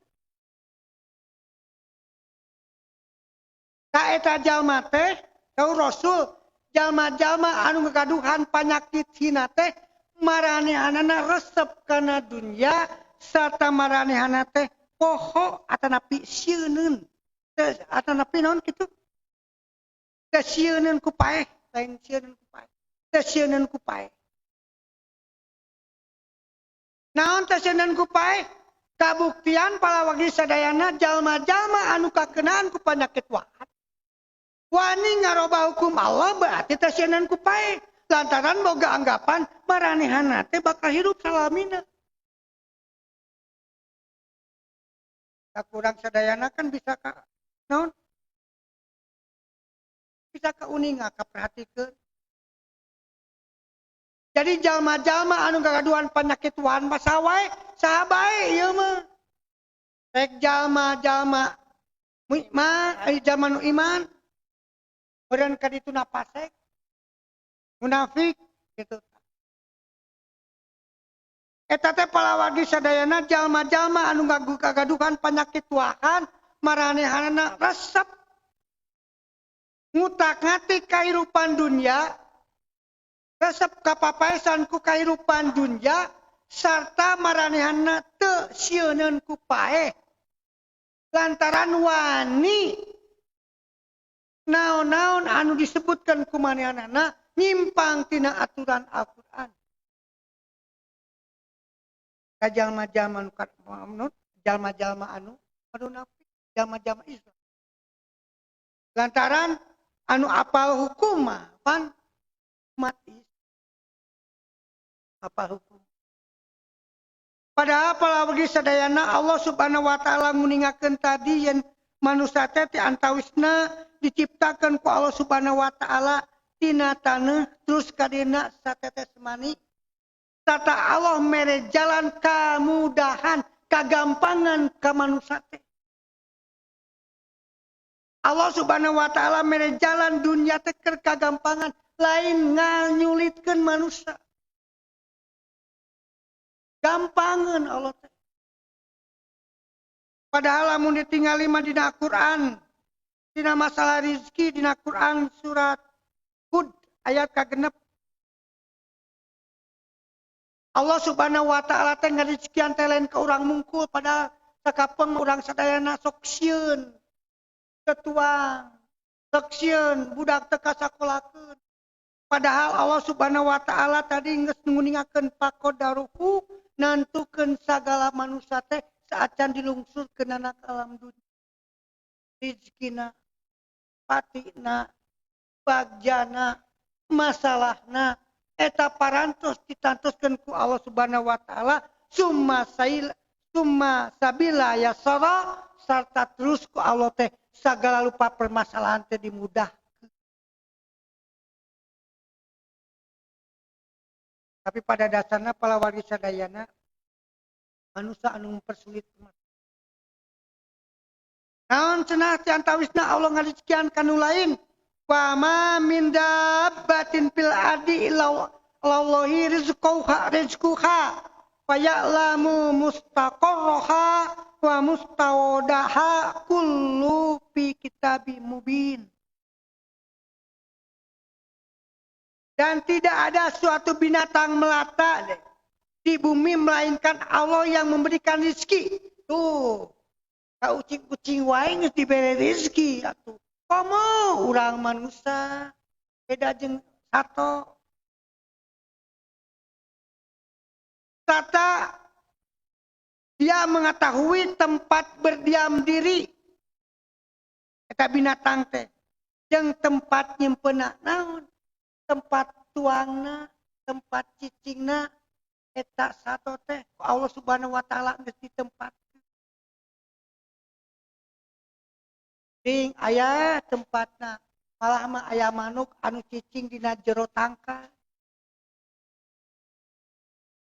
Ka eta jalma teh tau Rasul jalma-jalma anu ngagaduhan panyakit hina teh maranehanana resep kana dunya sarta maranehana teh poho atanapi sieuneun teh atanapi naon kitu teh sieuneun ku paeh, lain sieuneun ku paeh, teh sieuneun ku paeh. Naon teh sieuneun ku paeh? Kabuktian palawagi sadayana jalma-jalma anu kakenaan ku panyakit wahan wani ngarobah hukum Allah berarti teh sieuneun ku paeh, lantaran boga anggapan maranehana teh bakal hirup salamina. Tak kurang sadayana kan bisa ka naon? Bisa kauninga kaperhatikeun. Jadi jalma-jalma anu gagaduhan panyakit wahan masa wae saha bae ieu mah. Rek jalma-jalma iman, jalma nu iman meureun ka ditu na pasek, munafik gitu. Eta teh palawagi sadayana jalma-jalma anu gagaduhan panyakit wahan maranehanana resep ngutak-ngatik kahirupan dunya, resep kapapaesan ku kahirupan dunya sarta maranehanana teu sieuneun ku paeh lantaran wani naon-naon anu disebutkan ku manehanana nyimpang tina aturan Al-Qur'an. Ka jalma-jalma anu jalma-jalma anu munafik, jalma-jalma Islam. Lantaran anu apal hukum mah pan mati. Apal hukum. Padahal palawagi sadayana Allah Subhanahu wa taala nguningakeun tadi yen manusia teh ti antawisna diciptakeun ku Allah Subhanahu wa taala tina taneuh terus kadina satetes mani. Tata Allah mere jalan kamudahan, kagampangan ka manusia teh. Allah Subhanahu wa taala mere jalan dunia teh keur kagampangan, lain nganyulitkeun manusia. Gampangeun Allah teh. Padahal lamun ditingali mah dina Al-Qur'an, dina masalah rezeki dina Quran surat Hud ayat ka-6. Allah Subhanahu wa taala teh ngarezekian teh lain ka urang mungkul, padahal sakapeung urang sadayana sok sieun tetuang, sok sieun budak teu kasakolakeun. Padahal Allah Subhanahu wa taala tadi geus nguningakeun pakodaruhu nantukeun sagala manusia teh saacan dilungsurkeun ka alam dunia. Rezekina, patina, Bagjana masalahna eta parantos ditantoskeun ku Allah Subhanahu wa taala summa sail summa sabila yasara sarta terus ku Allah teh sagala rupa permasalahan teh dimudahkeun. Tapi pada dasarnya palawargi sadayana manusia anu mempersulit permasalahan. Naon cenah ti antawisna Allah ngarizkian kanu lain wa ma min dabbatin fil ardi illa Allahi rizquha rizquha wa ya'lamu mustaqarraha wa mustawdaha kullu fi kitabim mubin. Dan tidak ada suatu binatang melata di bumi melainkan Allah yang memberikan rezeki. Tuh, ka ucing-ucing wae geus dibere rezeki atuh. Komo urang manusia beda jeung sato. Tata dia mengetahui tempat berdiam diri eta binatang teh jeung tempat nyimpeuna naon, tempat tuangna, tempat cicingna eta sato teh ku Allah Subhanahu wa taala geus ditempatkeun. Ding aya tempatna, malah mah aya manuk anu cicing dina jero tangka.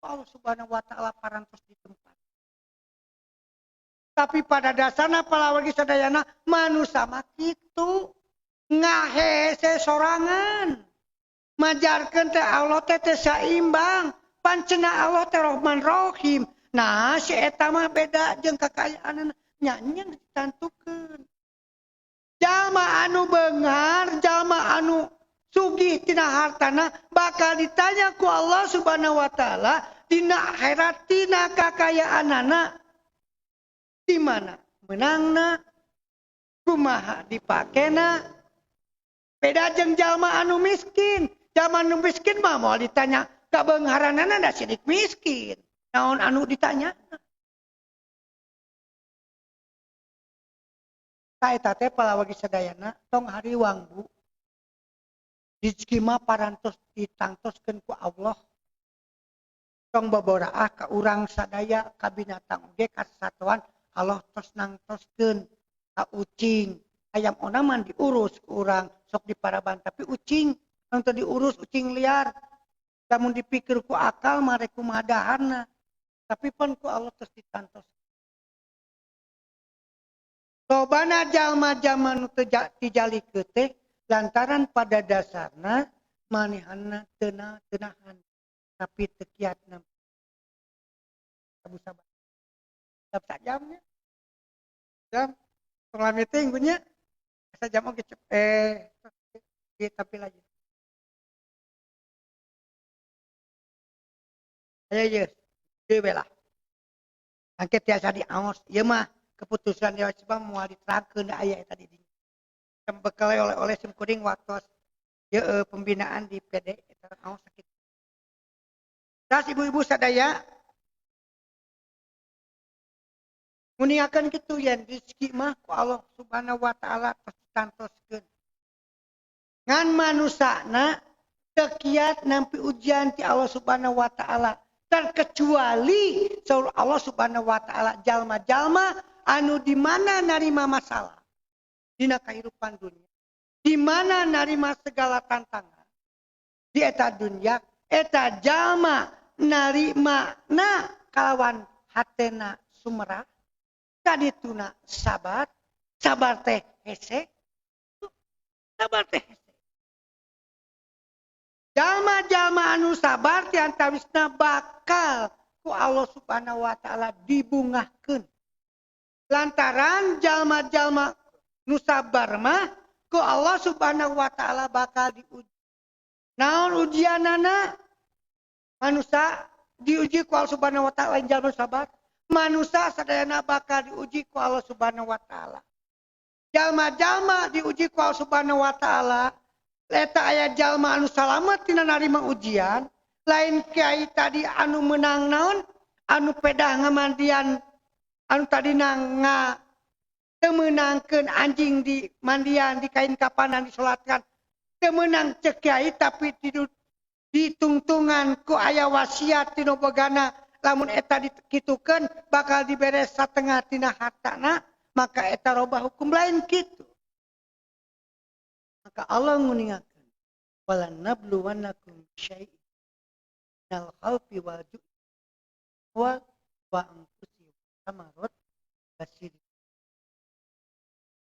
Allah Subhanahu wa taala parantos di tempat. Tapi pada dasarna palawargi sadayana manusia mah kitu ngahese sorangan. Majarkeun teh Allah teh teu saimbang, pancena Allah teh Rahman Rahim. Nah, si eta mah beda jeung kakayaanna nya nya ditantukeun. Jalma anu beunghar, jalma anu sugih tina hartana bakal ditanya ku Allah Subhanahu wa taala dina akhirat tina kakayaanana di mana menangna, kumaha dipakena. Beda jeung jalma anu miskin. Jalma anu miskin mah moal ditanya kabeungharanana da sidik miskin. Naon anu ditanya? Ta eta teh palawagi sadayana tong hariwang Bu. Rezeki mah parantos ditangtoskeun ku Allah. Tong baboraah ka urang sadaya ka binatang oge ka satuan Allah tos nangtoskeun ka ucing. Ayam onaman diurus ku urang sok diparaban tapi ucing anu teu diurus ucing liar. Lamun dipikir ku akal mah rek kumaha daharna. Tapi pun ku Allah tos ditantos. Lobana jalma-jalma nu teu tijalikeun teh lantaran pada dasarna manehanna teu nahan tapi teu kiatna. Sabu sabar. Sak jamnya. Jam tong lami teuing nya. Asa jam oge tapi lagi. Ayo ye, deui we lah. Angke tiasa diaos ieu mah keputusan Dewan Isbah moal diterangkeun da aya eta di dinya. Bekal oleh-oleh sim kuring waktos ieu pembinaan di PD eta aos sakit. Tas ibu-ibu sadaya nguningakeun kitu yen rezeki mah ku Allah Subhanahu wa taala tos ditantoskeun. Ngan manusana teu kiat nampi ujian ti Allah Subhanahu wa taala. Terkecuali saur Allah Subhanahu wa taala jalma-jalma anu di mana narima masalah dina kahirupan dunia, di mana narima segala tantangan di eta dunia, eta jalma narima na kalawan hatena sumerah, kadituna sabar, sabar teh hese, sabar teh hese. Jalma-jalma anu sabar ti antawisna bakal ku Allah Subhanahu wa taala dibungahkeun. Lantaran jalma-jalma nu sabar mah ku Allah Subhanahu wa taala bakal diuji. Naon ujianana? Manusia diuji ku Allah Subhanahu wa taala lain jalma sabar. Manusia sadayana bakal diuji ku Allah Subhanahu wa taala. Jalma-jalma diuji ku Allah Subhanahu wa taala. Eta aya jalma anu salamet tina narima ujian, lain kiai tadi anu menang naon, anu pedah ngamandian, anu tadi nga teu meunangkeun anjing di mandian, di kain kapanan disolatkan. Teu meunang cek kiai tapi ditungtungan ku aya wasiat tinu bogana lamun eta dikitukeun bakal dibere satengah tina hartana, maka eta robah hukum lain kitu. Maka Allah nguningakeun wala nabluwannakum syai'in minal khaufi wal ju'i wa anfusi samarot basir.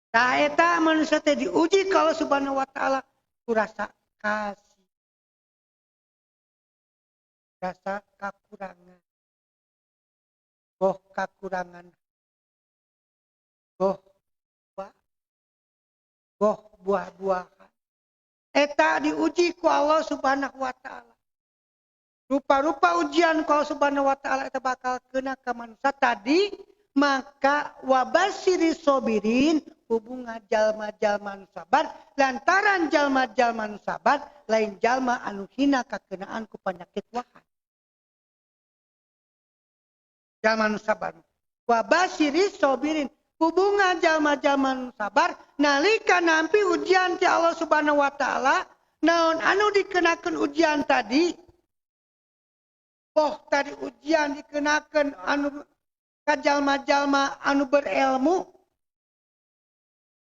Tah eta manusia teh diuji kalau Subhanahu wa taala ku rasa kasih, rasa kakurangan, boh kakurangan, boh buah, boh buah-buahan. Eta diuji ku Allah Subhanahu wa taala. Rupa-rupa ujian ku Allah Subhanahu wa taala eta bakal kena ka manusia tadi, maka wabasiri sobirin hubungan jalma-jalma nu sabar, lantaran jalma-jalma nu sabar lain jalma anu hina kakenaan ku penyakit wahan. Jalma nu sabar wabasiri sobirin hubungan jalma-jalma nu sabar nalika nampi ujian ti Allah Subhanahu wa taala, naon anu dikenakeun ujian tadi, oh tadi ujian dikenakeun anu ka jalma-jalma anu berilmu,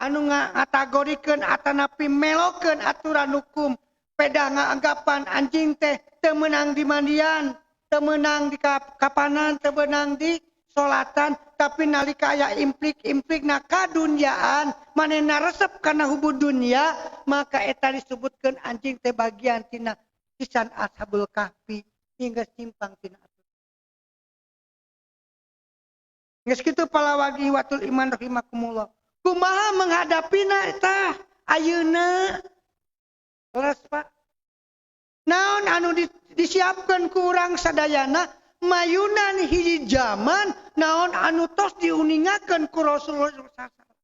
anu ngategorikeun atanapi melokeun aturan hukum, peda ngaanggapan anjing teh teu meunang di mandian, teu meunang di kapanan, teu meunang di solatan, tapi nalika aya implik-implik na kadunyaan manehna resep kana hubu dunya, maka eta disebutkeun anjing teh bagian tina kisan Ashabul Kahfi hingga simpang tina aturan. Geus kitu palawagi watul iman rahimakumullah. Kumaha menghadapina eta ayeuna? Leres Pak. Naon anu disiapkeun ku urang sadayana mayunan hiji zaman naon anu tos diuningakeun ku Rasulullah sallallahu alaihi wasallam.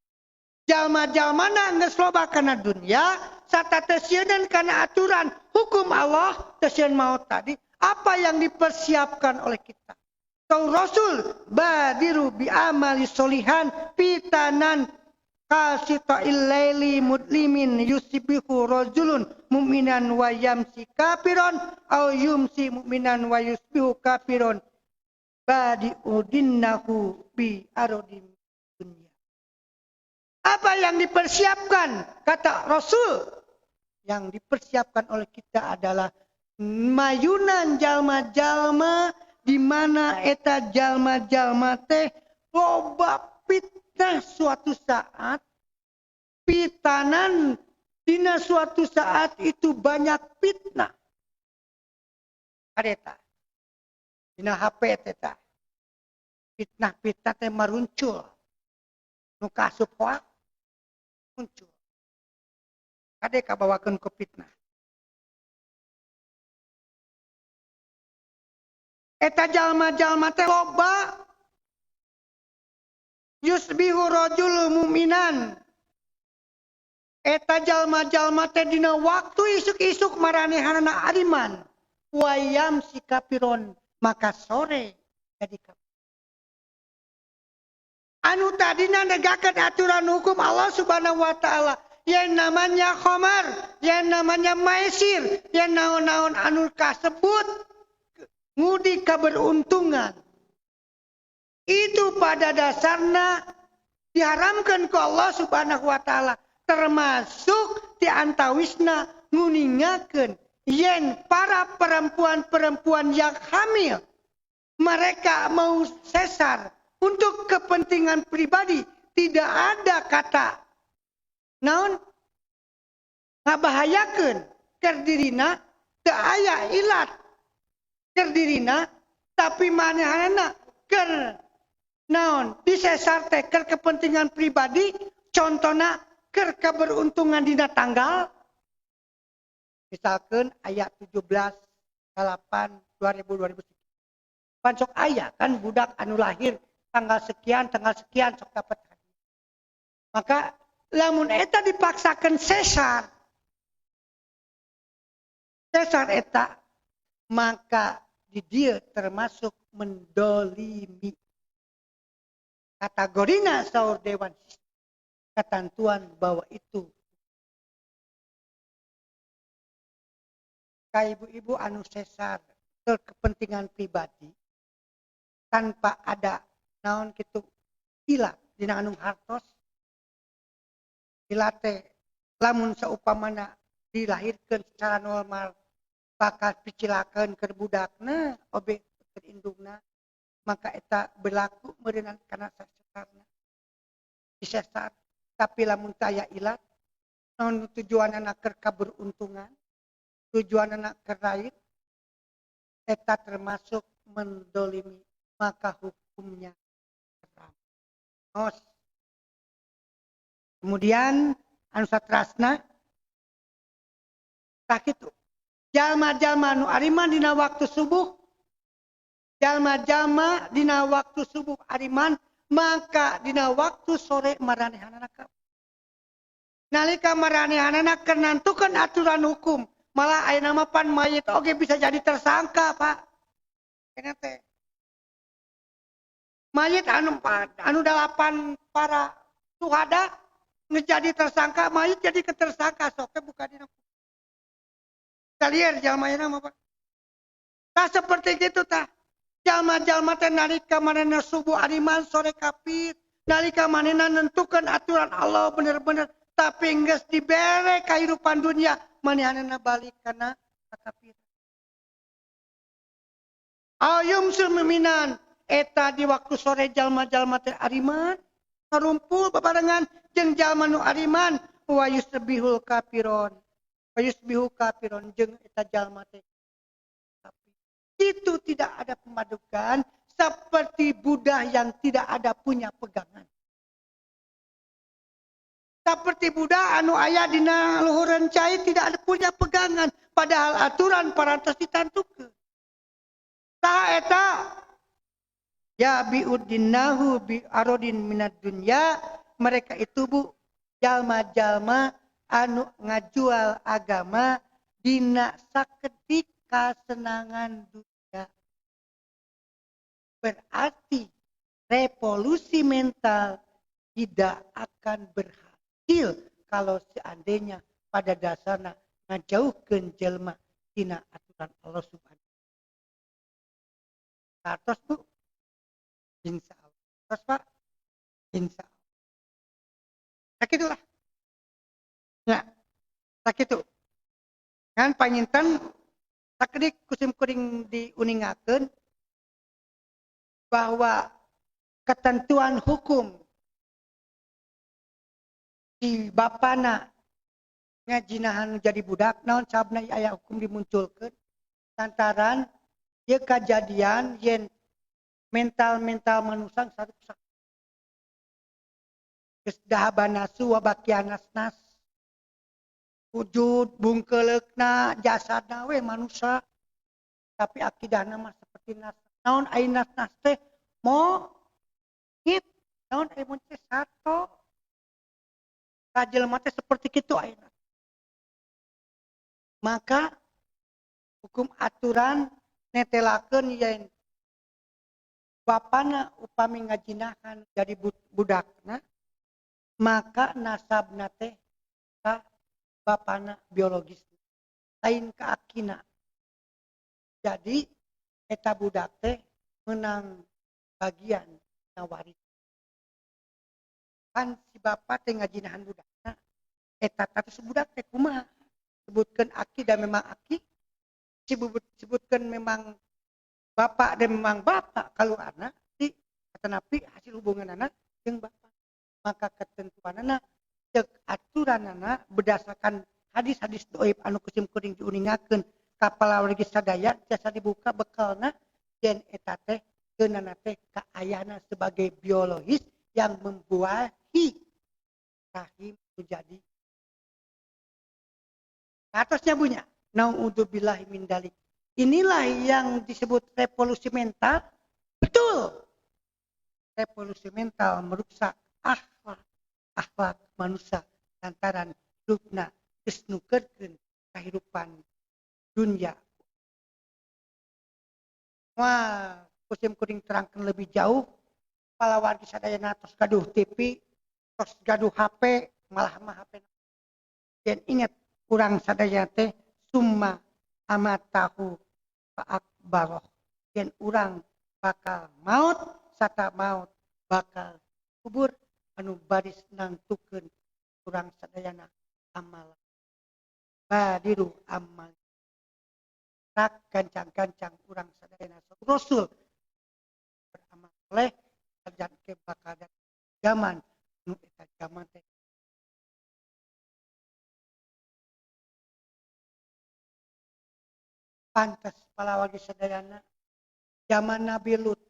Jalma-jalmana geus loba kana dunya sarta teu sieun kana aturan hukum Allah, teu sieun maot tadi, apa yang dipersiapkan oleh kita? Kau Rasul badiru bi amali solihan fitanan kasita'il laili mudlimin yusibihu rajulun mu'minan wa yamsi kafiron au yumsi mu'minan wa yusbihu kafiron badi'udinnahu bi arodim dunya. Apa yang dipersiapkan kata Rasul? Yang dipersiapkan oleh kita adalah mayunan jalma-jalma di mana eta jalma-jalma teh loba fitnah suatu saat, fitanan dina suatu saat itu banyak fitnah. Kareta dina HP teta fitnah-fitnah teh maruncul, nu kaasup hoak muncul. Kade kabawakeun ku fitnah. Eta jalma-jalma teh loba yusbihu rajul mu'minan. Eta jalma-jalma teh dina waktu isuk-isuk maranehanana ariman wayam si kapiron, maka sore jadi kafir. Anu tadina negakeun aturan hukum Allah Subhanahu wa taala, yang namanya khamar, yang namanya maisir, yang naon-naon anu kasebut ngudi keberuntungan. Itu pada dasarnya diharamkan ke Allah Subhanahu wa taala, termasuk di antawisna nguningakeun yen para perempuan-perempuan yang hamil mereka mau sesar untuk kepentingan pribadi, tidak ada kata naon ngabahayakeun keur dirina, teu aya ilat keur dirina, tapi manehanana keur naon disesar teh keur kepentingan pribadi, contona keur keberuntungan dina tanggal. Misalkan ayat 17 8 2000 pan sok aya kan budak anu lahir tanggal sekian sok dapat hadiah. Maka lamun eta dipaksakan sesar eta, maka di dia termasuk mendolimi. Kategorina saur dewan ketentuan bahwa itu. Ka ibu-ibu anu sesar ke kepentingan pribadi tanpa ada naon kitu ilat dina anu hartos ilat teh lamun saupamana dilahirkeun secara normal bakal picilakeun keur budakna obe keur indungna maka eta berlaku meureunana kana sesarna disesar. Tapi lamun taya ilat naon tujuanana keur kaberuntungan, tujuanana keur raib, eta termasuk mendolimi, maka hukumnya haram. Nos. Kemudian anu satrasna tah kitu. Jalma-jalma nu ariman dina waktu subuh, jalma-jalma dina waktu subuh ariman, maka dina waktu sore maranehanana ka. Nalika maranehanana keur nantukeun aturan hukum, malah ayeuna mah pan mayit oge bisa jadi tersangka, Pak. Kena teh. Mayit anu 8 para suhada ngejadi tersangka, mayit jadi ketersangka, sok ge buka dina. Kalian jalma ayeuna mah, Pak. Tah seperti gitu tah. Jalma-jalma teh nalika manehna subuh ariman sore kafir, nalika manehna nentukeun aturan Allah bener-bener, tapi geus dibere kahirupan dunia, manehanna balik kana kafir. Ayum seminan eta di waktu sore jalma-jalma teh ariman ngarumpul babarengan jeung jalma nu ariman wa yusbihul kafiron. Wa yusbihu kafiron jeung eta jalma teh. Itu tidak ada pemadukan seperti Buddha yang tidak ada punya pegangan. Seperti Buddha anu aya dina luhureun cai tidak ada punya pegangan, padahal aturan parantos ditantukeun. Saha eta? Ya biuddinahu bi arodin minad dunya, mereka itu bu jalma-jalma anu ngajual agama dina sakedik kasenangan dunia. Berarti revolusi mental tidak akan berhasil kalau seandainya pada dasarnya ngajauhkeun jelma tina aturan Allah Subhanahu wa taala. Atos Bu? Insya Allah. Atos Pak? Insya Allah. Sakitulah. Ya, sakitu. Kan panginten sakedik kusim kuring diuningakeun bahwa ketentuan hukum di bapana ngajinahan jadi budak naon sabna aya hukum dimunculkeun lantaran ieu kajadian yen mental-mental manusia sarusak. Geus dahabanasu wa bakianas nas. Wujud bungkeleukna jasadna we manusia tapi akidahna mah seperti nas. Naon ai nas-nas teh mo hit naon ai mun teh sato. Ka jelema teh seperti kitu ayeuna. Maka hukum aturan netelakeun yen bapana upami ngajinahan jadi budakna maka nasabna teh ka bapana biologis lain ka akina. Jadi eta budak teh menang bagian nawari. Kan si bapa teh ngajinahan budakna eta status budak teh kumaha? Sebutkeun aki dan memang aki, sebutkeun memang bapak dan memang bapak kalau anak di tetapi hasil hubungan anak jeung bapak. Maka ketentuanana ceuk aturanana berdasarkan hadis-hadis doib anu kusim kuring diuningakeun ka palawargi sadaya jasa dibuka bekalna yen eta teh geunana teh ka ayahna sebagai biologis yang membuahi rahim menjadi atasnya punya naudzubillahi min dalik. Inilah yang disebut revolusi mental. Betul, revolusi mental merusak akhlak, akhlak manusia lantaran hidupna geus nukerkeun kehidupan dunia. Wah, kusim kuring terangkan lebih jauh. Palawargi sadayana tos gaduh TV, tos gaduh HP, malah mah HP. Dan ingat kurang sadaya teh summa Amatahu fa akbaroh, yen urang bakal maut sata maut bakal kubur anu baris nangtukeun urang sadayana amal badiru amal tak gancang-gancang urang sadayana Rasul beramal soleh dan ke bakal zaman nu eta zaman teh pantas palawagi sadayana zaman Nabi Lut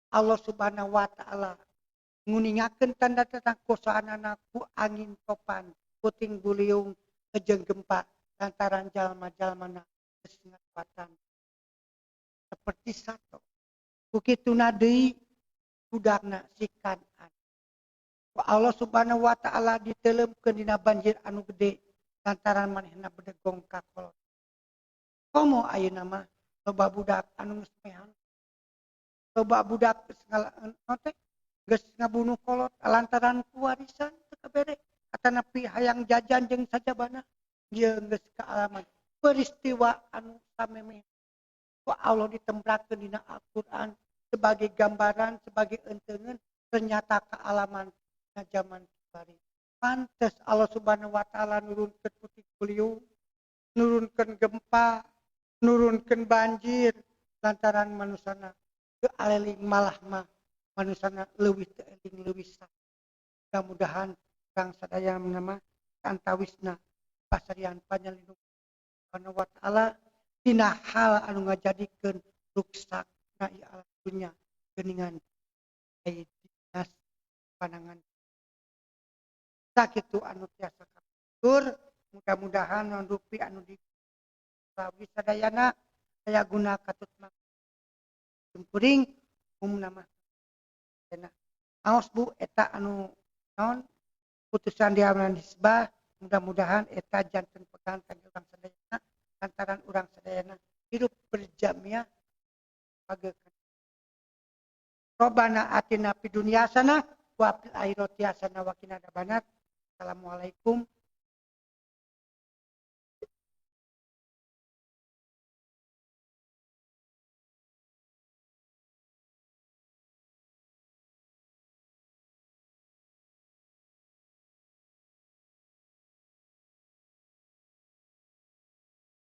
Allah Subhanahu wa taala nguningakeun tanda tentang kosaanana ku angin topan puting beliung jeung gempa lantaran jalma-jalmana geus ngaliwatan seperti satu kukituna deui budakna si Kan'an. Ku Allah Subhanahu wa taala diteuleumkeun dina banjir anu gede lantaran manehna bedegong ka kolot. Komo ayeuna mah loba budak anu geus mehan, loba budak geus ngalaen teh geus ngabunuh kolot lantaran ku warisan teu kabere atanapi hayang jajan jeung sajabana ieu geus kaalaman peristiwa anu samemeh ku Allah ditembrakeun dina Al-Qur'an sebagai gambaran sebagai entengeun ternyata kaalaman na zaman kibari. Pantes Allah Subhanahu wa taala nurunkeun puting beliung, nurunkeun gempa, nurunkeun banjir lantaran manusana teu aleling malah mah manusana leuwih teu eling leuwih sah. Mudah-mudahan urang sadaya nama antawisna pasarian panyalindung Subhanahu wa taala dina hal anu ngajadikeun ruksak na ieu alam dunya geuningan aya dinas panangan sakitu anu tiasa katur. Mudah-mudahan non rupi anu di sawi sadayana aya guna katut mah kuring umumna mah enak. Aos Bu eta anu naon putusan diamanan hisbah, mudah-mudahan eta janten pegangan kangge urang sadayana lantaran urang sadayana hidup berjamiah pagekan. Robbana atina fid dunya hasanah wa fil akhirati hasanah wa qina adzabannar. Assalamualaikum.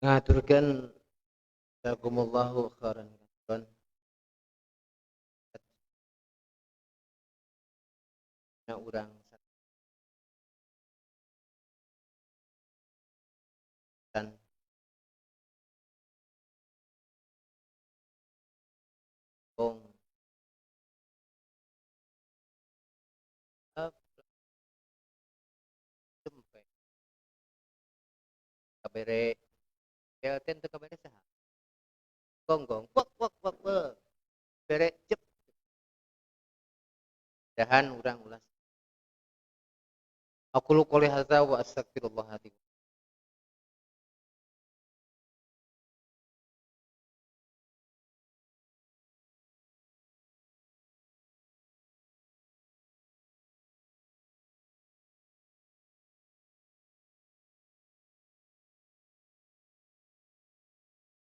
Ngaturkeun jazakumullahu khairan. Na urang dan bong tempe kabere kelten teu kabere saha gonggong wek wek wek wek bere cep dahan urang ulas. Aku lu qouli hadza wa astaghfirullah li.